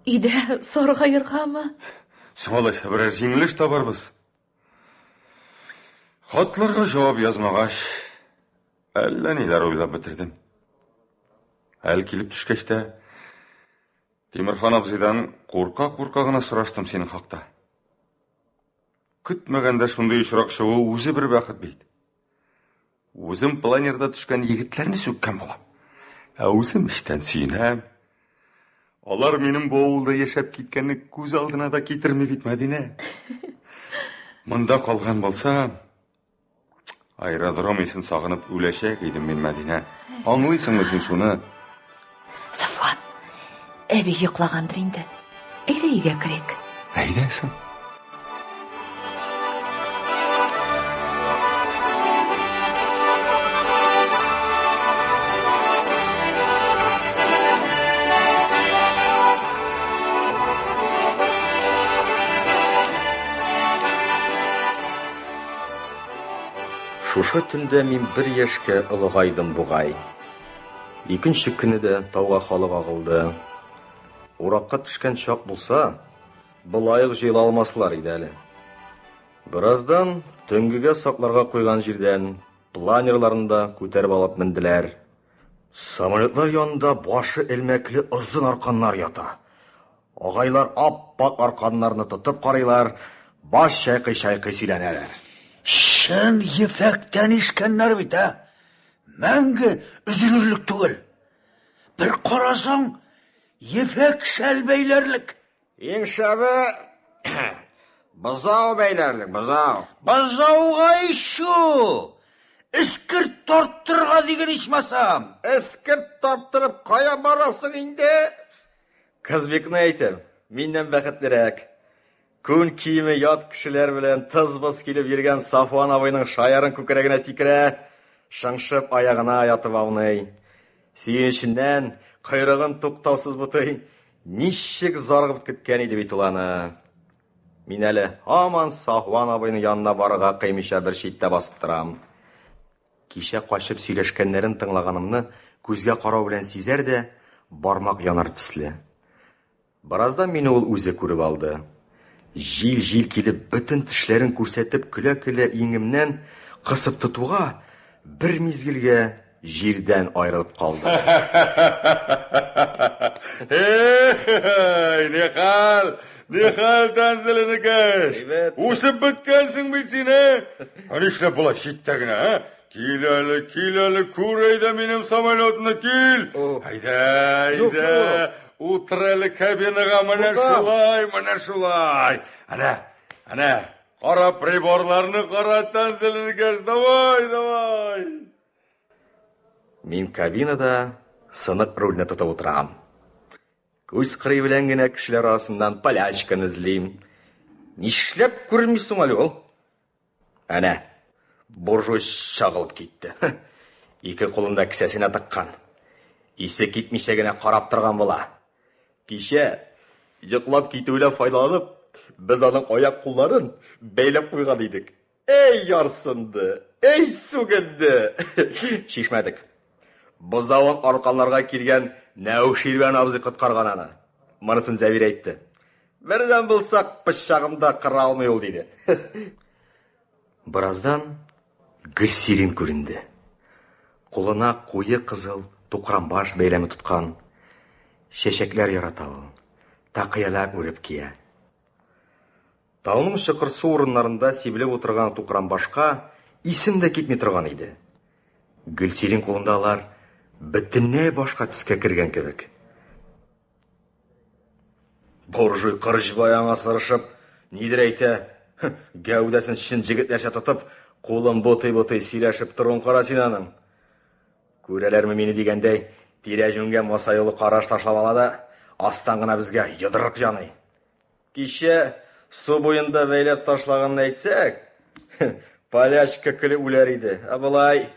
өйдә саргаергамы? Соң алайса берәр җиңел эш табарбыз. Хатларга җавап язмагач, әллә ниләр уйлап бетердем. Әле килеп төшкәч тә, Тимерхан абзыйдан курка-курка гына сораштым синең хакта. Көтмәгәндә шундый очрак чыгу үзе бер бәхет бит. Үзем планерда төшкән егетләрне сүккән булам. Ә үзем эчтән сөенәм. Алар минем бу авылда яшәп киткәнне күз алдына да китерми бит, Мәдинә. Монда калган булсам, аэродром исен сагынып үләчәк идем мин, Мәдинә. Аңлыйсыңмы син шуны? Сафуан, әби йоклагандыр инде. Әйдә өйгә керик. Әйдә соң. Шушы төндә мин бер яшькә олыгайдым бугай. Икенче көне дә тауга халык агылды. Уракка төшкән чак булса, болай ук җыела алмаслар иде әле. Бераздан төнгегә сакларга куйган җирдән планерларны да күтәреп алып менделәр. Самолетлар янында башы элмәкле озын арканнар ята. Агайлар ап-ак арканнарны тотып карыйлар, баш чайкый-чайкый сөйләнәләр. Чын ефәктән ишкәннәр бит, ә? Мәңге өзелерлек түгел. Бер карасаң, ефәк шәл бәйләрлек. Иң шәбе бозау бәйләрлек, бозау. Бозауга ищу! Эскерт тарттырырга диген ичмасам. Эскерт тарттырып кая барасың инде? Казбекны әйтәм, миннән бәхетлерәк. Күн киеме ят кешеләр белән тыз-быз килеп йөргән Сафуан абыйның шаярын күкрәгенә сикерә, шыңшып аягына ятып ауный. Сөенеченнән койрыгын туктаусыз бутый. Ничек зарыгып көткән иде бит ул аны. Мин әле һаман Сафуан абыйның янына барырга кыймыйча бер читтә басып торам. Кичә качып сөйләшкәннәрен тыңлаганымны күзгә карау белән сизәр дә, бармак янар төсле. Бераздан мине ул үзе күреп алды. Җил-җил килеп, бөтен тешләрен күрсәтеп көлә-көлә иңемнән кысып тотуга, бер мизгелгә җирдән аерылып калды. Эй, нихәл, нихәл, Тәнзил энекәш? Үсеп беткәнсең бит син, ә? Ә нишләп болай читтә генә, ә? Кил әле, кил әле, күр әйдә минем самолетны, кил. Әйдә, әйдә. Утыр әле кабинага, менә шулай, менә шулай. Әнә, әнә, кара приборларны кара, Тәнзиләнкәш, давай, давай. Мин кабинада сынык рульне тотып утырам. Күз кырый белән генә кешеләр арасыннан полячканы эзлим. Нишләп күренми соң әле ул? Әнә, буржуй чагылып китте. Ике кулын да кесәсенә тыккан. Исе китмичә генә карап торган була. Кичә, йоклап китүенә файдаланып, без аның аяк-кулларын бәйләп куйган идек. Эй, ярсынды, эй, сүгенде. Чишмәдек. Бозавын арканларга килгән Нәүширвән абзый коткарган аны. Монысын Зәбир әйтте. Бердән булсак, пычагым да кыра алмый ул, диде. Бераздан Гөлсирин күренде. Кулына куе кызыл тукранбаш бәйләме тоткан. Чәчәкләр ярата ул. Такыялар үреп кия. Тауның чокырсу урыннарында сибелеп утырган тукранбашка исем дә китми торган иде. Гөлсирин кулында алар бөтенләй башка төскә кергән кебек. Буржуй Корычбай аңа сырышып, нидер әйтә. Гәүдәсен чын җегетләрчә тотып, кулын бутый-бутый сөйләшеп торуын кара син аның. Күрәләрме мине дигәндәй, тирә-җүнгә масаюлы караш ташлап ала да, астан гына безгә йодрык яный. Кичә су буенда бәйләп ташлаганны әйтсәк, полячка көлеп үләр иде. Ә болай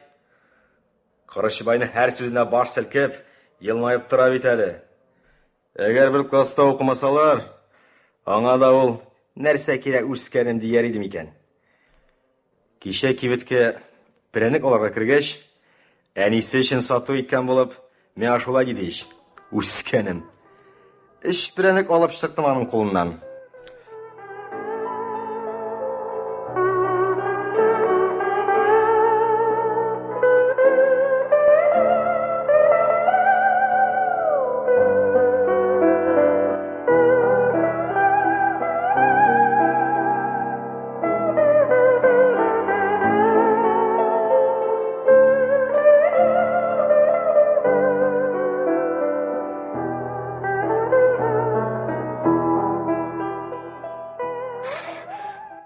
Корычбайны һәр сүзенә баш селкеп, елмаеп тора бит әле. Әгәр бер класста укымасалар, аңа да ул нәрсә кирәк үскәнем дияр иде микән? Кичә кибеткә прәнек алырга кергәч, әнисе өчен сату иткән булып, миңа шулай диде ич. Үскәнем. Өч прәнек алып чыктым аның кулыннан.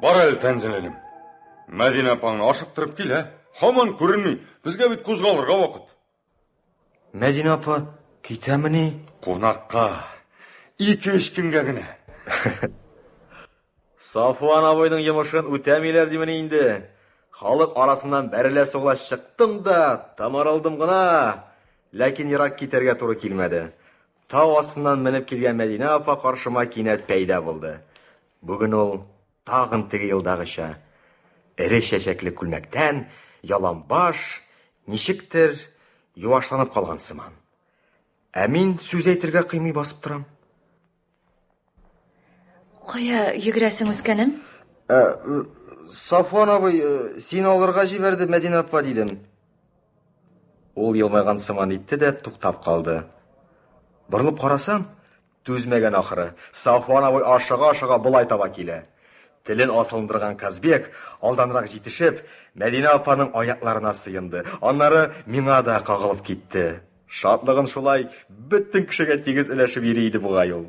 Бар әле, Тәнзил энем. Мәдинә апаңны ашыктырып кил, ә? Һаман күренми. Безгә бит кузгалырга вакыт. Мәдинә апа китәмени? Кунакка. Ике-өч көнгә генә. Сафуан абыйның йомышын үтәмиләр димени инде. Халык арасыннан бәрелә-сугыла чыктым да, томырылдым гына. Ләкин ерак китәргә туры килмәде. Тау астыннан менеп килгән Мәдинә апа каршыма кинәт пәйда булды. Бүген ул Тагын теге елдагыча, эре чәчәкле күлмәктән, яланбаш, ничектер, юашланып калган сыман. Ә мин сүз әйтергә кыймый басып торам. Кая йөгерәсең, үскәнем? Ә, Сафуан абый, э, син алырга җибәрде Мәдинә апа, дидем. Ул елмайган сыман итте дә туктап калды. Борылып карасам, Түзмәгән ахры, Сафуан абый ашыга-ашыга болай таба килә. Телен асылындырган Казбек, алданрак җитешеп, Мәдинә апаның аякларына сыенды, аннары миңа да кагылып китте. Шатлыгын шулай бөтен кешегә тигез өләшеп йөри иде бугай ул.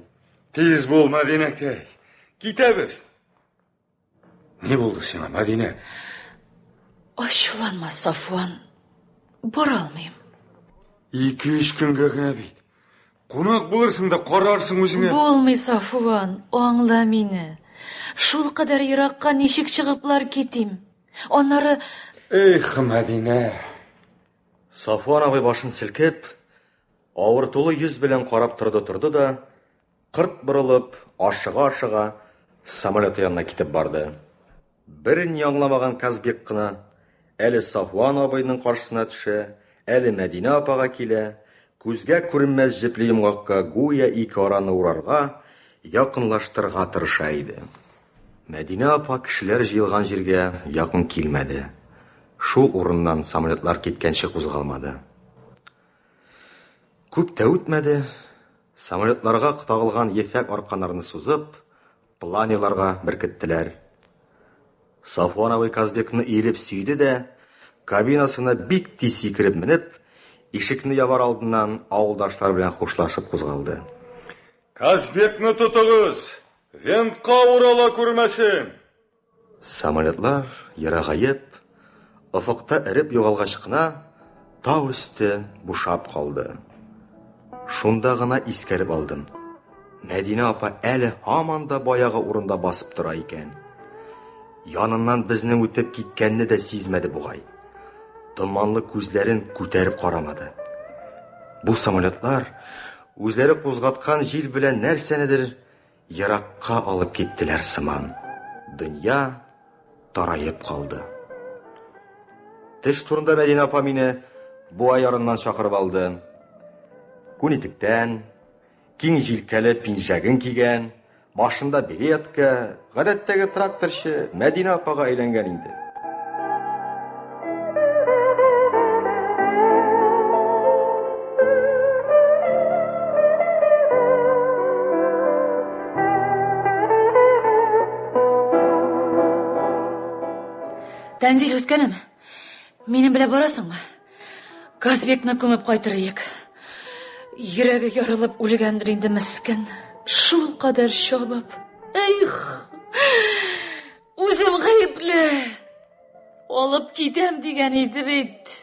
Тиз бул, Мәдинәкәй! Китәбез! Ни булды сиңа, Мәдинә? Ачуланма, Сафуан. Бара алмыйм. Ике-өч көнгә генә бит. Кунак булырсың да карарсың үзеңә. Булмый, Сафуан, аңла мине. Шул кадәр еракка ничек чыгыплар китим? Аннары... Эх, Мәдинә. Сафуан абый башын селкеп, авыртулы йөз белән карап торды-торды да, Кырт борылып, ашыга-ашыга самолеты янына китеп барды. Берни аңламаган Казбек кына әле Сафуан абыйның каршысына төшә, әле Мәдинә апага килә, күзгә күренмәс җепле йомгакка гүя ике араны урарга, якынлаштырырга тырыша иде. Мәдинә апа кешеләр җыелган җиргә якын килмәде. Шул урыннан самолетлар киткәнче кузгалмады. Күп тә үтмәде, Самолетларга тагылган ефәк арканнарны сузып, планерларга беркеттеләр. Сафуан абый Казбекны иелеп сөйде дә, Кабинасына бик тиз сикереп менеп, ишекне ябар алдыннан авылдашлар белән хушлашып кузгалды. Казбекны тотыгыз! Вентка урала күрмәсен! Самолетлар ерагаеп, офыкта эреп югалгач кына, тау өсте бушап калды. Шунда гына искәреп алдым. Мәдинә апа әле һаман да баягы урында басып тора икән. Яныннан безнең үтеп киткәнне дә сизмәде бугай. Томанлы күзләрен күтәреп карамады. Бу самолетлар үзләре кузгаткан җил белән нәрсәнедер еракка алып киттеләр сыман. Дөнья тараеп калды. Төш турында Мәдинә апа мине буа ярыннан чакырып алды. Күн итектән, киң җилкәле пинжәген кигән, башында беретка, гадәттәге тракторчы Мәдинә апага әйләнгән инде. Тәнзил үскәнем, минем белән барасыңмы? Казбекны күмеп кайтырыек. Йөрәге ярылып үлгәндер инде мескен. Шул кадәр чабып. Эх! Үзем гаепле. Алып китәм дигән иде бит.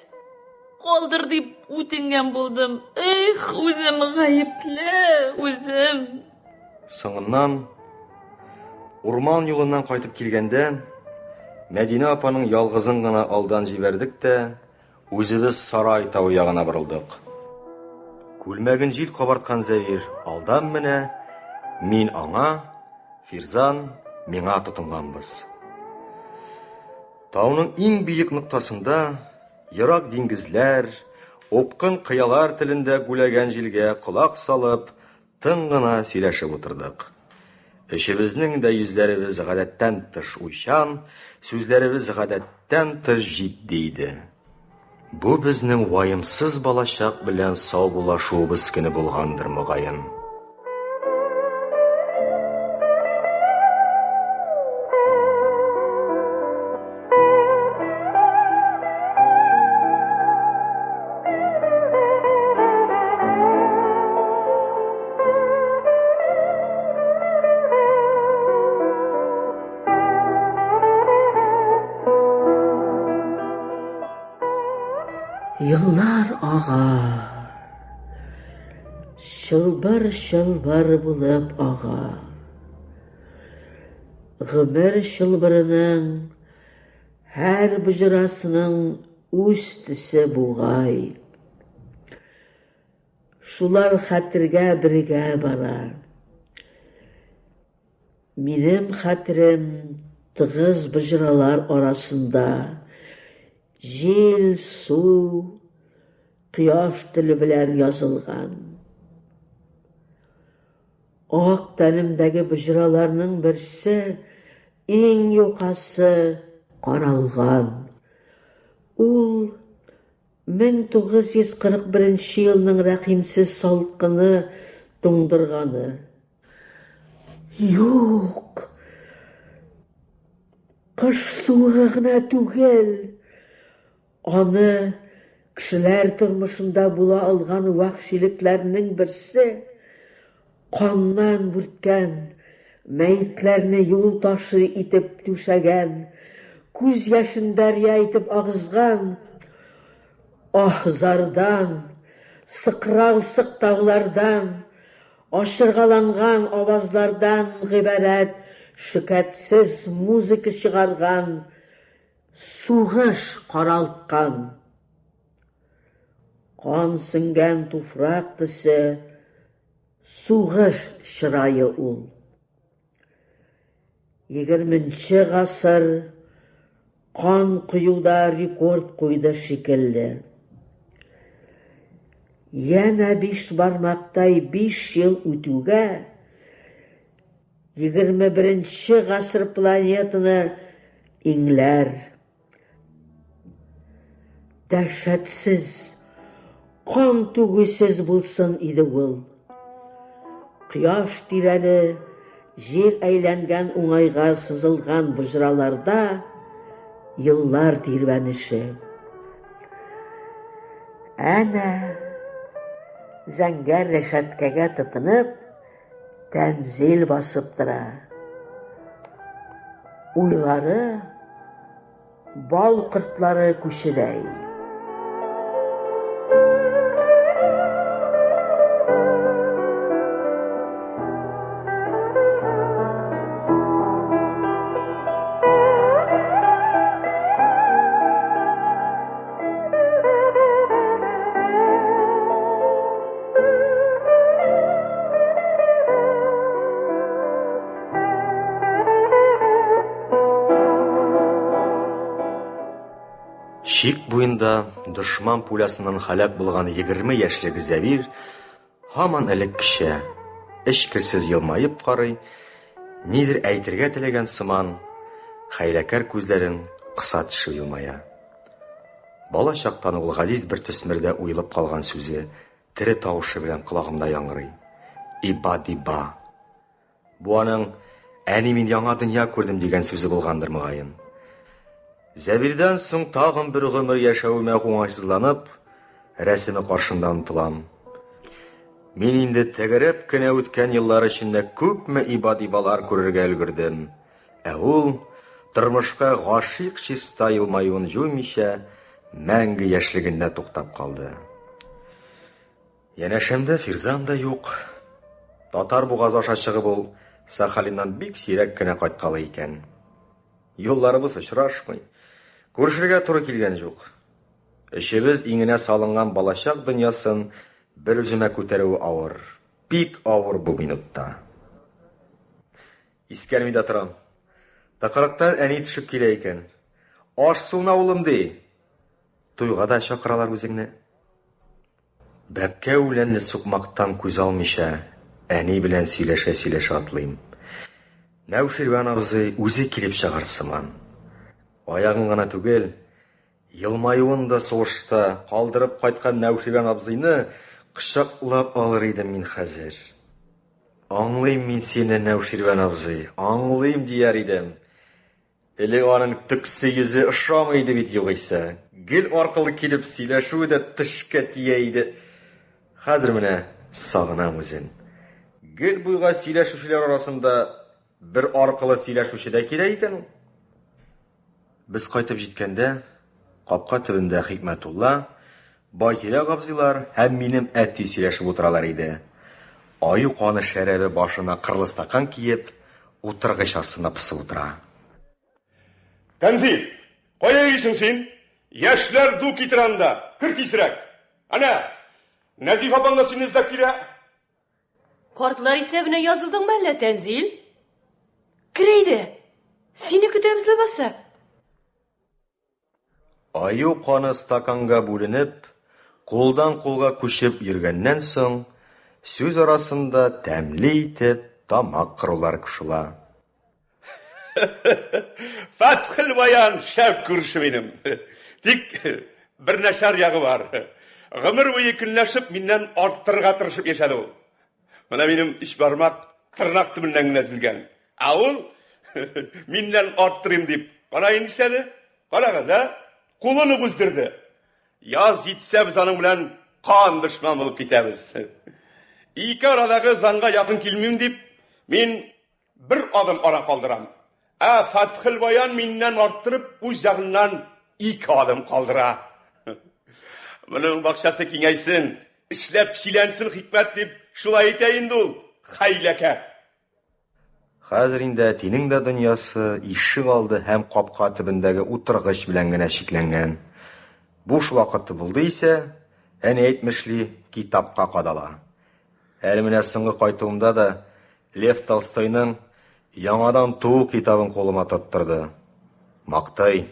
Калдыр дип үтенгән булдым. Эх, үзем гаепле, үзем. Соңыннан урман юлыннан кайтып килгәндә, Мәдинә апаның ялгызын гына алдан җибәрдек тә, үзебез Сарай тавы ягына борылдык. Күлмәген җил кабарткан Зәвир алдан менә, мин аңа, Фирзан миңа тотынганбыз. Тауның иң биек ноктасында ерак диңгезләр, упкын кыялар телендә гүләгән җилгә колак салып, Тын гына сөйләшеп утырдык. Өчебезнең дә йөзләребез гадәттән тыш уйчан, сүзләребез гадәттән тыш җитди иде. Бу безнең ваемсыз балачак белән саубуллашуыбыз көне булгандыр, мөгаен. Еллар ага. Чылбыр-чылбыр булып ага. Гомер чылбырының һәр боҗрасының үз төсе бугай. Шулар хәтергә бергә бара. Минем хәтерем тыгыз боҗралар арасында җил, су, кояш теле белән язылган. Ак тәнемдәге боҗраларның берсе, иң юкасы, каралган. Ул 1941 елның рәхимсез салкыны туңдырганы. Юк! Кыш суыгы гына түгел, аны кешеләр тормышында була алган вәхшилекләрнең берсе каннан бүрткән, мәетләрне юл ташы итеп түшәгән, күз яшен дәрья итеп агызган аһ-зардан, сыкрау-сыктаулардан, ачыргаланган авазлардан гыйбарәт шөкәтсез музыка чыгарган сугыш каралткан. Кан сеңгән туфрак төсе, сугыш чырае ул. Егерменче гасыр кан коюда рекорд куйды шикелле. Янә биш бармактай биш ел үтүгә, 21 гасыр планетаны иңләр. Дәһшәтсез, кан түгүсез булсын иде ул. Кояш тирәле җир әйләнгән уңайга сызылган боҗраларда еллар тирбәнеше. Әнә, зәңгәр рәшәткәгә тотынып, Тәнзил басып тора. Уйлары бал кортлары күчедәй. Чик буенда дошман пулясыннан һәлак булган 20 яшьлек Зәбир һаман элеккечә эчкерсез елмаеп карый, нидер әйтергә теләгән сыман, хәйләкәр күзләрен кыса төшеп елмая. Бала чактан ул газиз бер төсмердә уелып калган сүзе тере тавышы белән колагымда яңгырый. Иба-диба. Бу аның әни мин яңа дөнья күрдем дигән сүзе булгандыр мөгаен. Зәбирдән соң тагын бер гомер яшәвемә уңайсызланып, рәсеме каршында онытылам. Мин инде тәгәрәп кенә үткән еллар эчендә күпме иба-дибалар күрергә өлгердем. Ә ул, тормышка гашыйк чиста елмаюын җуймыйча, мәңге яшьлегендә туктап калды. Янәшәмдә Фирзан да юк. Татар бугазы аша чыгып ул Сахалиннан бик сирәк кенә кайткалый икән. Юлларыбыз очрашмый. Күрешергә туры килгән юк. Өчебез иңенә салынган балачак дөньясын бер үземә күтәрүе авыр, бик авыр бу минутта. Искәрми дә торам. Тыкрыктан әни төшеп килә икән. Аш суына, улым, ди. Туйга да чакыралар үзеңне. Бәбкә үләнле сукмактан күз алмыйча, әни белән сөйләшә-сөйләшә атлыйм. Нәүширвән абзый үзе килеп чыгар сыман. Аягын гына түгел, елмаюын да сугышта калдырып кайткан Нәүширвән абзыйны кочаклап алыр идем мин хәзер. Аңлыйм мин сине, Нәүширвән абзый, аңлыйм дияр идем. Элек аның төксе йөзе ошамый иде бит югыйсә. Гел аркылы килеп сөйләшүе дә тешкә тия иде. Хәзер менә сагынам үзен. Гел буйга сөйләшүчеләр арасында бер аркылы сөйләшүче дә кирәк икән ул. Без кайтып җиткәндә, капка төбендә Хикмәтулла, Байтирәк абзыйлар һәм минем әти сөйләшеп утыралар иде. Аю каны шәрабе башына кырлы стакан киеп, утыргыч астында пысып утыра. Тәнзил, кая йөрисең син? Яшьләр ду китерә анда. Кер тизрәк. Әнә, Нәзиф апаң да сине эзләп килә. Картлар исәбенә язылдыңмы әллә, Тәнзил? Кер әйдә. Сине көтәбез ләбаса. Аю каны стаканга бүленеп, кулдан кулга күчеп йөргәннән соң, сүз арасында тәмле итеп тамак кырулар кушыла. Фәтхелбаян шәп күрше минем. Тик бер начар ягы бар. Гомер буе көнләшеп, миннән арттырырга тырышып яшәде ул. Менә минем өч бармак тырнак төбеннән генә өзелгән. Ә ул миннән арттырыйм дип, кара инде нишләде? Карагыз, ә? Кулын ук өздерде. Яз җитсә без аның белән кан дошман булып китәбез. Ике арадагы занга якын килмим дип, мин Бер адым ара калдырам. Ә Фәтхелбаян миннән арттырып, үз ягыннан ике адым калдыра. Моның бакчасы киңәйсен, эшләп чиләнсен хикмәт дип шулай әйтә инде ул, хәйләкәр. Хәзер инде әтинең дә дөньясы ишек алды һәм капка төбендәге утыргыч белән генә чикләнгән. Буш вакыты булды исә, әни әйтмешли, китапка кадала. Әле менә соңгы кайтуымда да Лев Толстойның Яңадан туу китабын кулыма тоттырды. Мактый.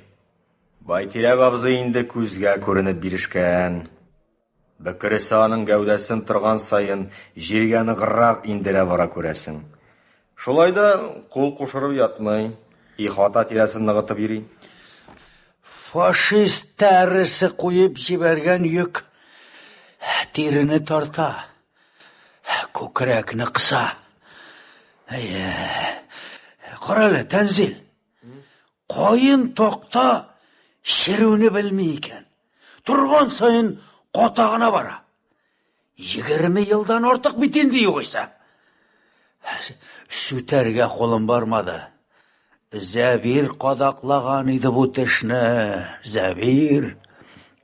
Байтирәк абзый инде күзгә күренеп бирешкән. Бөкресе аның гәүдәсен торган саен җиргә ныграк индерә бара күрәсең. Шулай да кул кушырып ятмый, ихата тирәсен ныгытып йөри. Фашист тәресе куеп җибәргән йөк тирене тарта. Күкрәкне кыса. Әйе. Карале, Тәнзил. Каен такта черүне белми икән. Торган саен Ката гына бара. 20 елдан артык бит инде югыйсә. Сүтәргә кулым бармады. Зәбир кадаклаган иде бу тешне. Зәбир.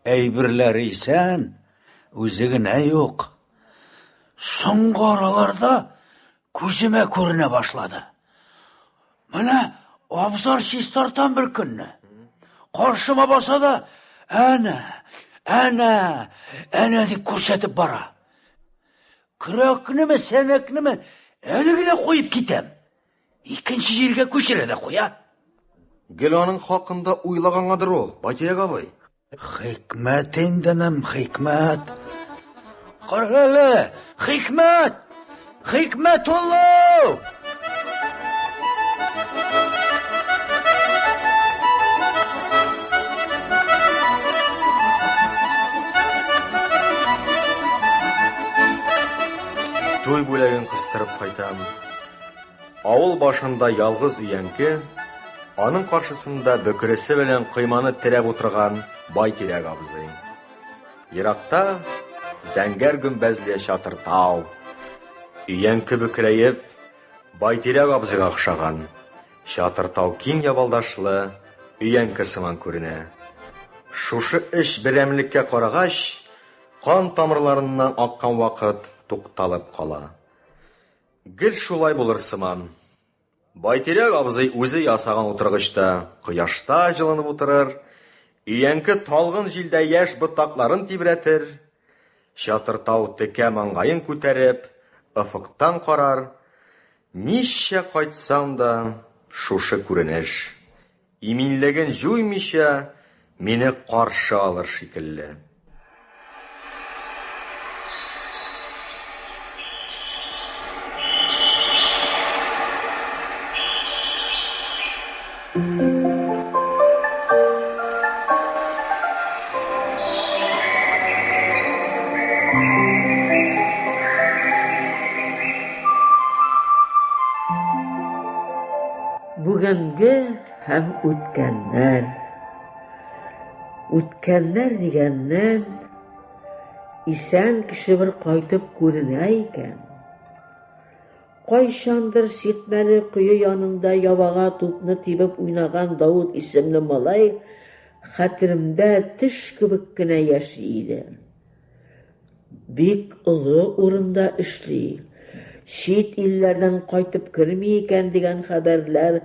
Әйберләре исән, үзе генә юк. Соңгы араларда күземә күренә башлады. Менә абзар чистартам бер көнне. Каршыма баса да, әнә, әнә, әнә дип күрсәтеп бара. Көрәкнеме, сәнәкнеме әле генә куеп китәм. Икенче җиргә күчерә дә куя. Гел аның хакында уйлагангадыр ул, Байтирәк абый. Хикмәт инде, энем, хикмәт. Кара әле, хикмәт! Хикмәтулла! Туй бүләген кыстырып кайтам. Авыл башында ялгыз өянке, аның каршысында бөкресе белән койманы терәп утырган Байтирәк абзый. Еракта зәңгәр гөмбәзле чатыр тау. Өянке бөкрәеп, Байтирәк абзыйга охшаган. Чатыр тау киң ябалдашлы өянке сыман күренә. Шушы өч берәмлеккә карагач, кан тамырларыннан аккан вакыт тукталып кала. Гел шулай булыр сыман. Байтирәк абзый үзе ясаган утыргычта кояшта җылынып утырыр, өянке талгын җилдә яшь ботакларын тибрәтер, Чатыр-тау текә маңгаен күтәреп, офыктан карар, ничә кайтсам да, шушы күренеш, иминлеген җуймыйча, мине каршы алыр шикелле. Бүгенге һәм үткәннәр. Үткәннәр дигәннән, исән кеше бер кайтып күренә икән. Кайчандыр сиртмәле кое янында ябага тупны тибеп уйнаган Давыт исемле малай хәтеремдә төш кебек кенә яши иде. Бик олы урында эшли, чит илләрдән кайтып керми икән дигән хәбәрләр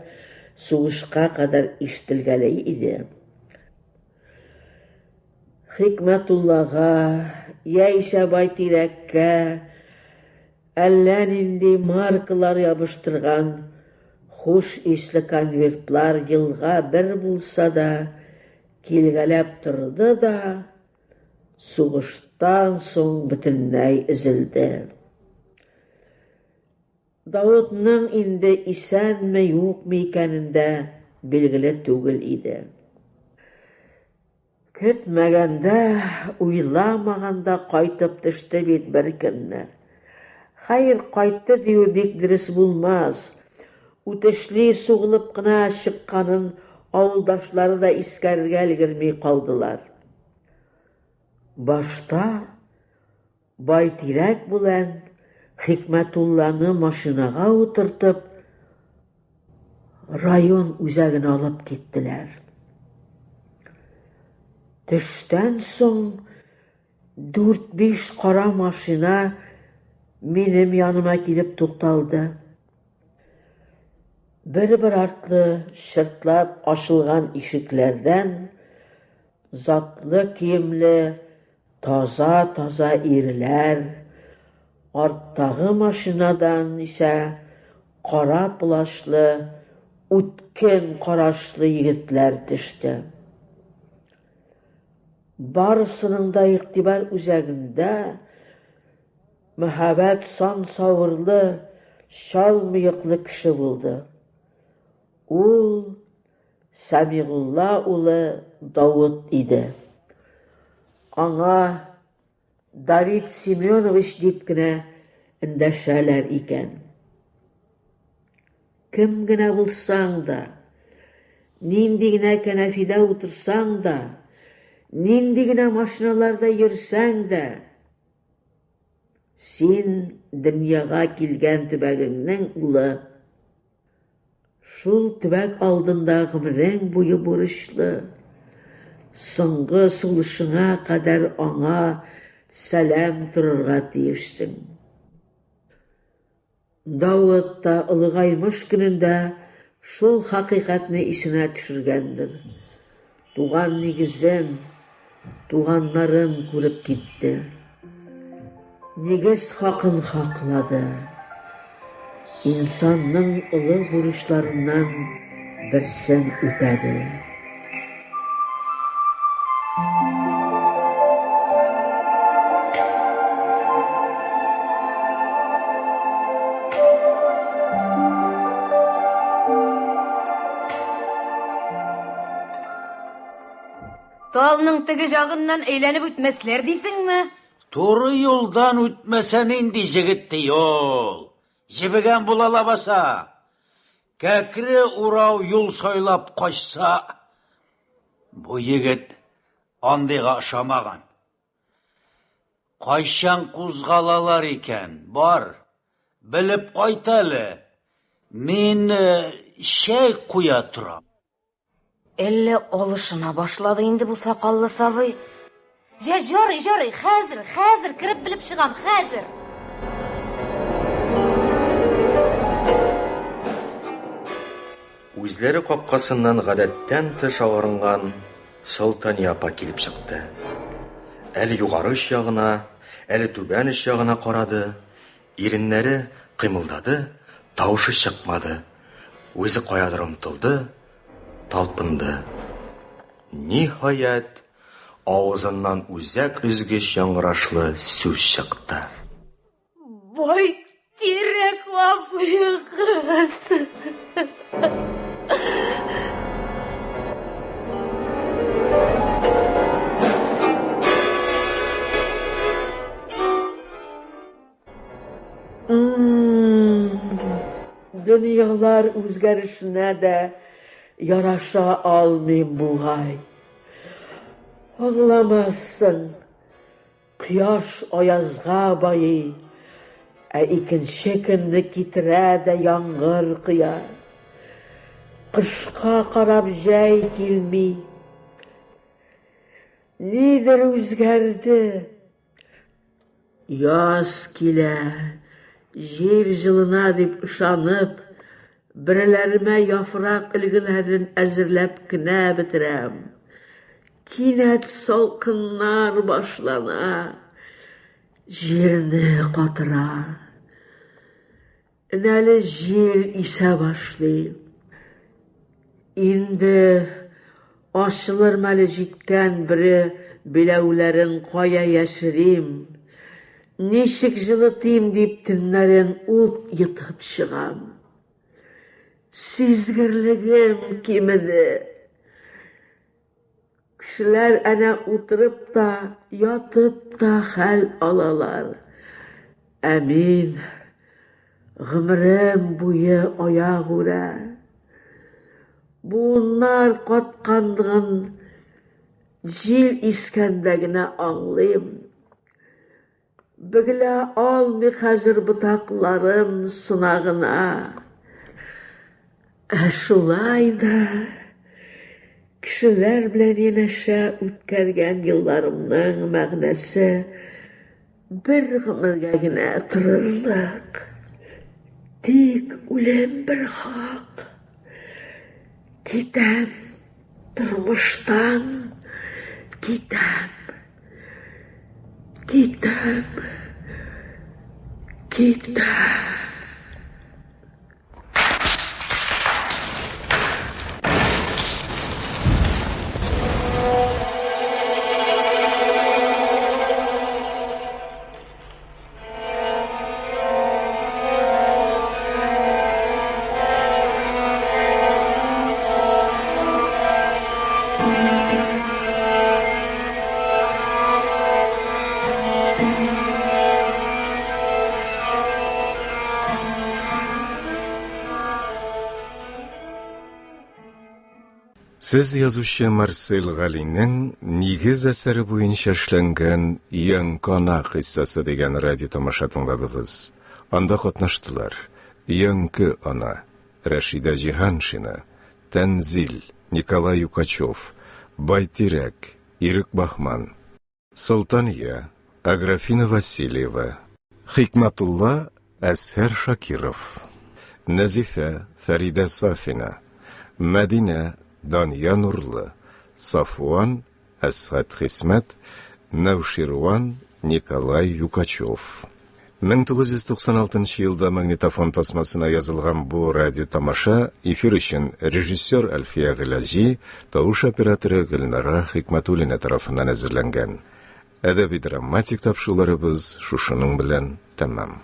сугышка кадәр ишетелгәли иде. Хикмәтуллага яисә Байтирәккә әллә нинди маркалар ябыштырган хуш исле конвертлар елга бер булса да килгәләп торды да, сугыштан соң бөтенләй өзелде. Давытның инде исәнме-юкмы икәнен дә билгеле түгел иде. Көтмәгәндә, уйламаганда кайтып төште бит бер көнне. Хәер, кайтты дию бик дөрес булмас. Үтешли сугылып кына чыкканын авылдашлары да искәрергә өлгерми калдылар. Башта Байтирәк белән Хикмәтулланы машинага утыртып, район үзәгенә алып киттеләр. Төштән соң дүрт-биш кара машина минем яныма килеп тукталды. Бер-бер артлы чыртлап ачылган ишекләрдән затлы киемле Таза-таза ирләр, арттагы машинадан исә кара плащлы, үткен карашлы егетләр төште. Барысының да игътибар үзәгендә мәһабәт сан-савырлы, чал мыеклы кеше булды. Ул Сәмигулла улы Давыт иде. Аңа Давид Семенович дип кенә эндәшәләр икән. Кем генә булсаң да, нинди генә кәнәфидә утырсаң да, Нинди генә машиналарда йөрсәң дә, син дөньяга килгән төбәгеңнең улы. Шул төбәк алдында гомерең буе бурычлы. Соңгы сулышыңа кадәр аңа сәлам торырга тиешсең. Давыт та олыгаймыш көнендә шул хакыйкатьне исенә төшергәндер. Туган нигезен, туганнарын күреп китте. Нигез хакын хаклады. Инсанның олы бурычларыннан берсен үтәде. Талның теге җагыннан әйләнеп үтмәсләр дисеңме? Туры юлдан үтмәсә нинди җегет ди ул? Җебегән була лабаса. Кәкре урау юл сайлап качса, бу егет андыйга ошамаган. Кайчан кузгалалар икән? Бар, белеп кайт әле. Мин э, чәй куя торам. Әллә алышына башлады инде бу сакаллы сабый. Җә, жарый, жарый, хәзер, хәзер кереп белеп чыгам, хәзер. Үзләре капкасыннан гадәттән тыш агарынган Солтания апа килеп чыкты. Әле югары оч ягына, әле түбән оч ягына карады. Иреннәре кыймылдады, тавышы чыкмады. Үзе каядыр омтылды, талпынды. Ниһаять, авызыннан үзәк өзгеч яңгырашлы сүз чыкты. Байтирәк абыегыз! Дөньялар үзгәрешенә дә яраша алмыйм бугай. Аңламассың, кояш аязга байый, ә икенче көнне китерә дә яңгыр коя. Кышка карап җәй килми. Нидер үзгәрде. Яз килә, җир җылына дип ышанып, бөреләремә яфрак өлгеләрен әзерләп кенә бетерәм. Кинәт салкыннар башлана, җирне катыра. Энәле җил исә башлый. Инде ачылыр мәле җиткән бере биләүләрен кая яшерим, ничек җылытыйм дип төннәрен ут йотып чыгам. Сизгерлегем кимеде. Кешеләр әнә утырып та, ятып та хәл алалар. Ә мин гомерем буе аягүрә. Буыннар катканлыгын җил искәндә генә аңлыйм. Бөгелә алмый хәзер ботакларым сына гына. Ә шулай да кешеләр белән янәшә үткәргән елларымның мәгънәсе бер гомергә генә торырлык. Тик үлем бер хак. Китәм тормыштан, китәм. Китәм. Китәм. Сез язучы Марсель Галинең нигез әсәре буенча эшләнгән Өянке ана кыйссасы дигән радиотамаша тыңладыгыз. Анда катнаштылар: Өянке ана, Рәшидә Җиһаншина, Тәнзил, Николай Юкачев, Байтирәк, Ирек Баһман, Солтания, Аграфена Васильева, Хикмәтулла, Әзһәр Шакиров, Нәзифә, Фәридә Сафина, Мәдинә, Дания Нурлы, Сафуан, Әсгать Хисмәт, Нәүширван, Николай Юкачев. 1996 елда магнитофон тасмасына язылган бу радиотамаша эфир өчен режиссер Әлфия Гыйләҗи, тавыш операторы Гөлнара Хикмәтуллина тарафыннан әзерләнгән. Әдәби-драматик тапшыруларыбыз шушының белән тәмам.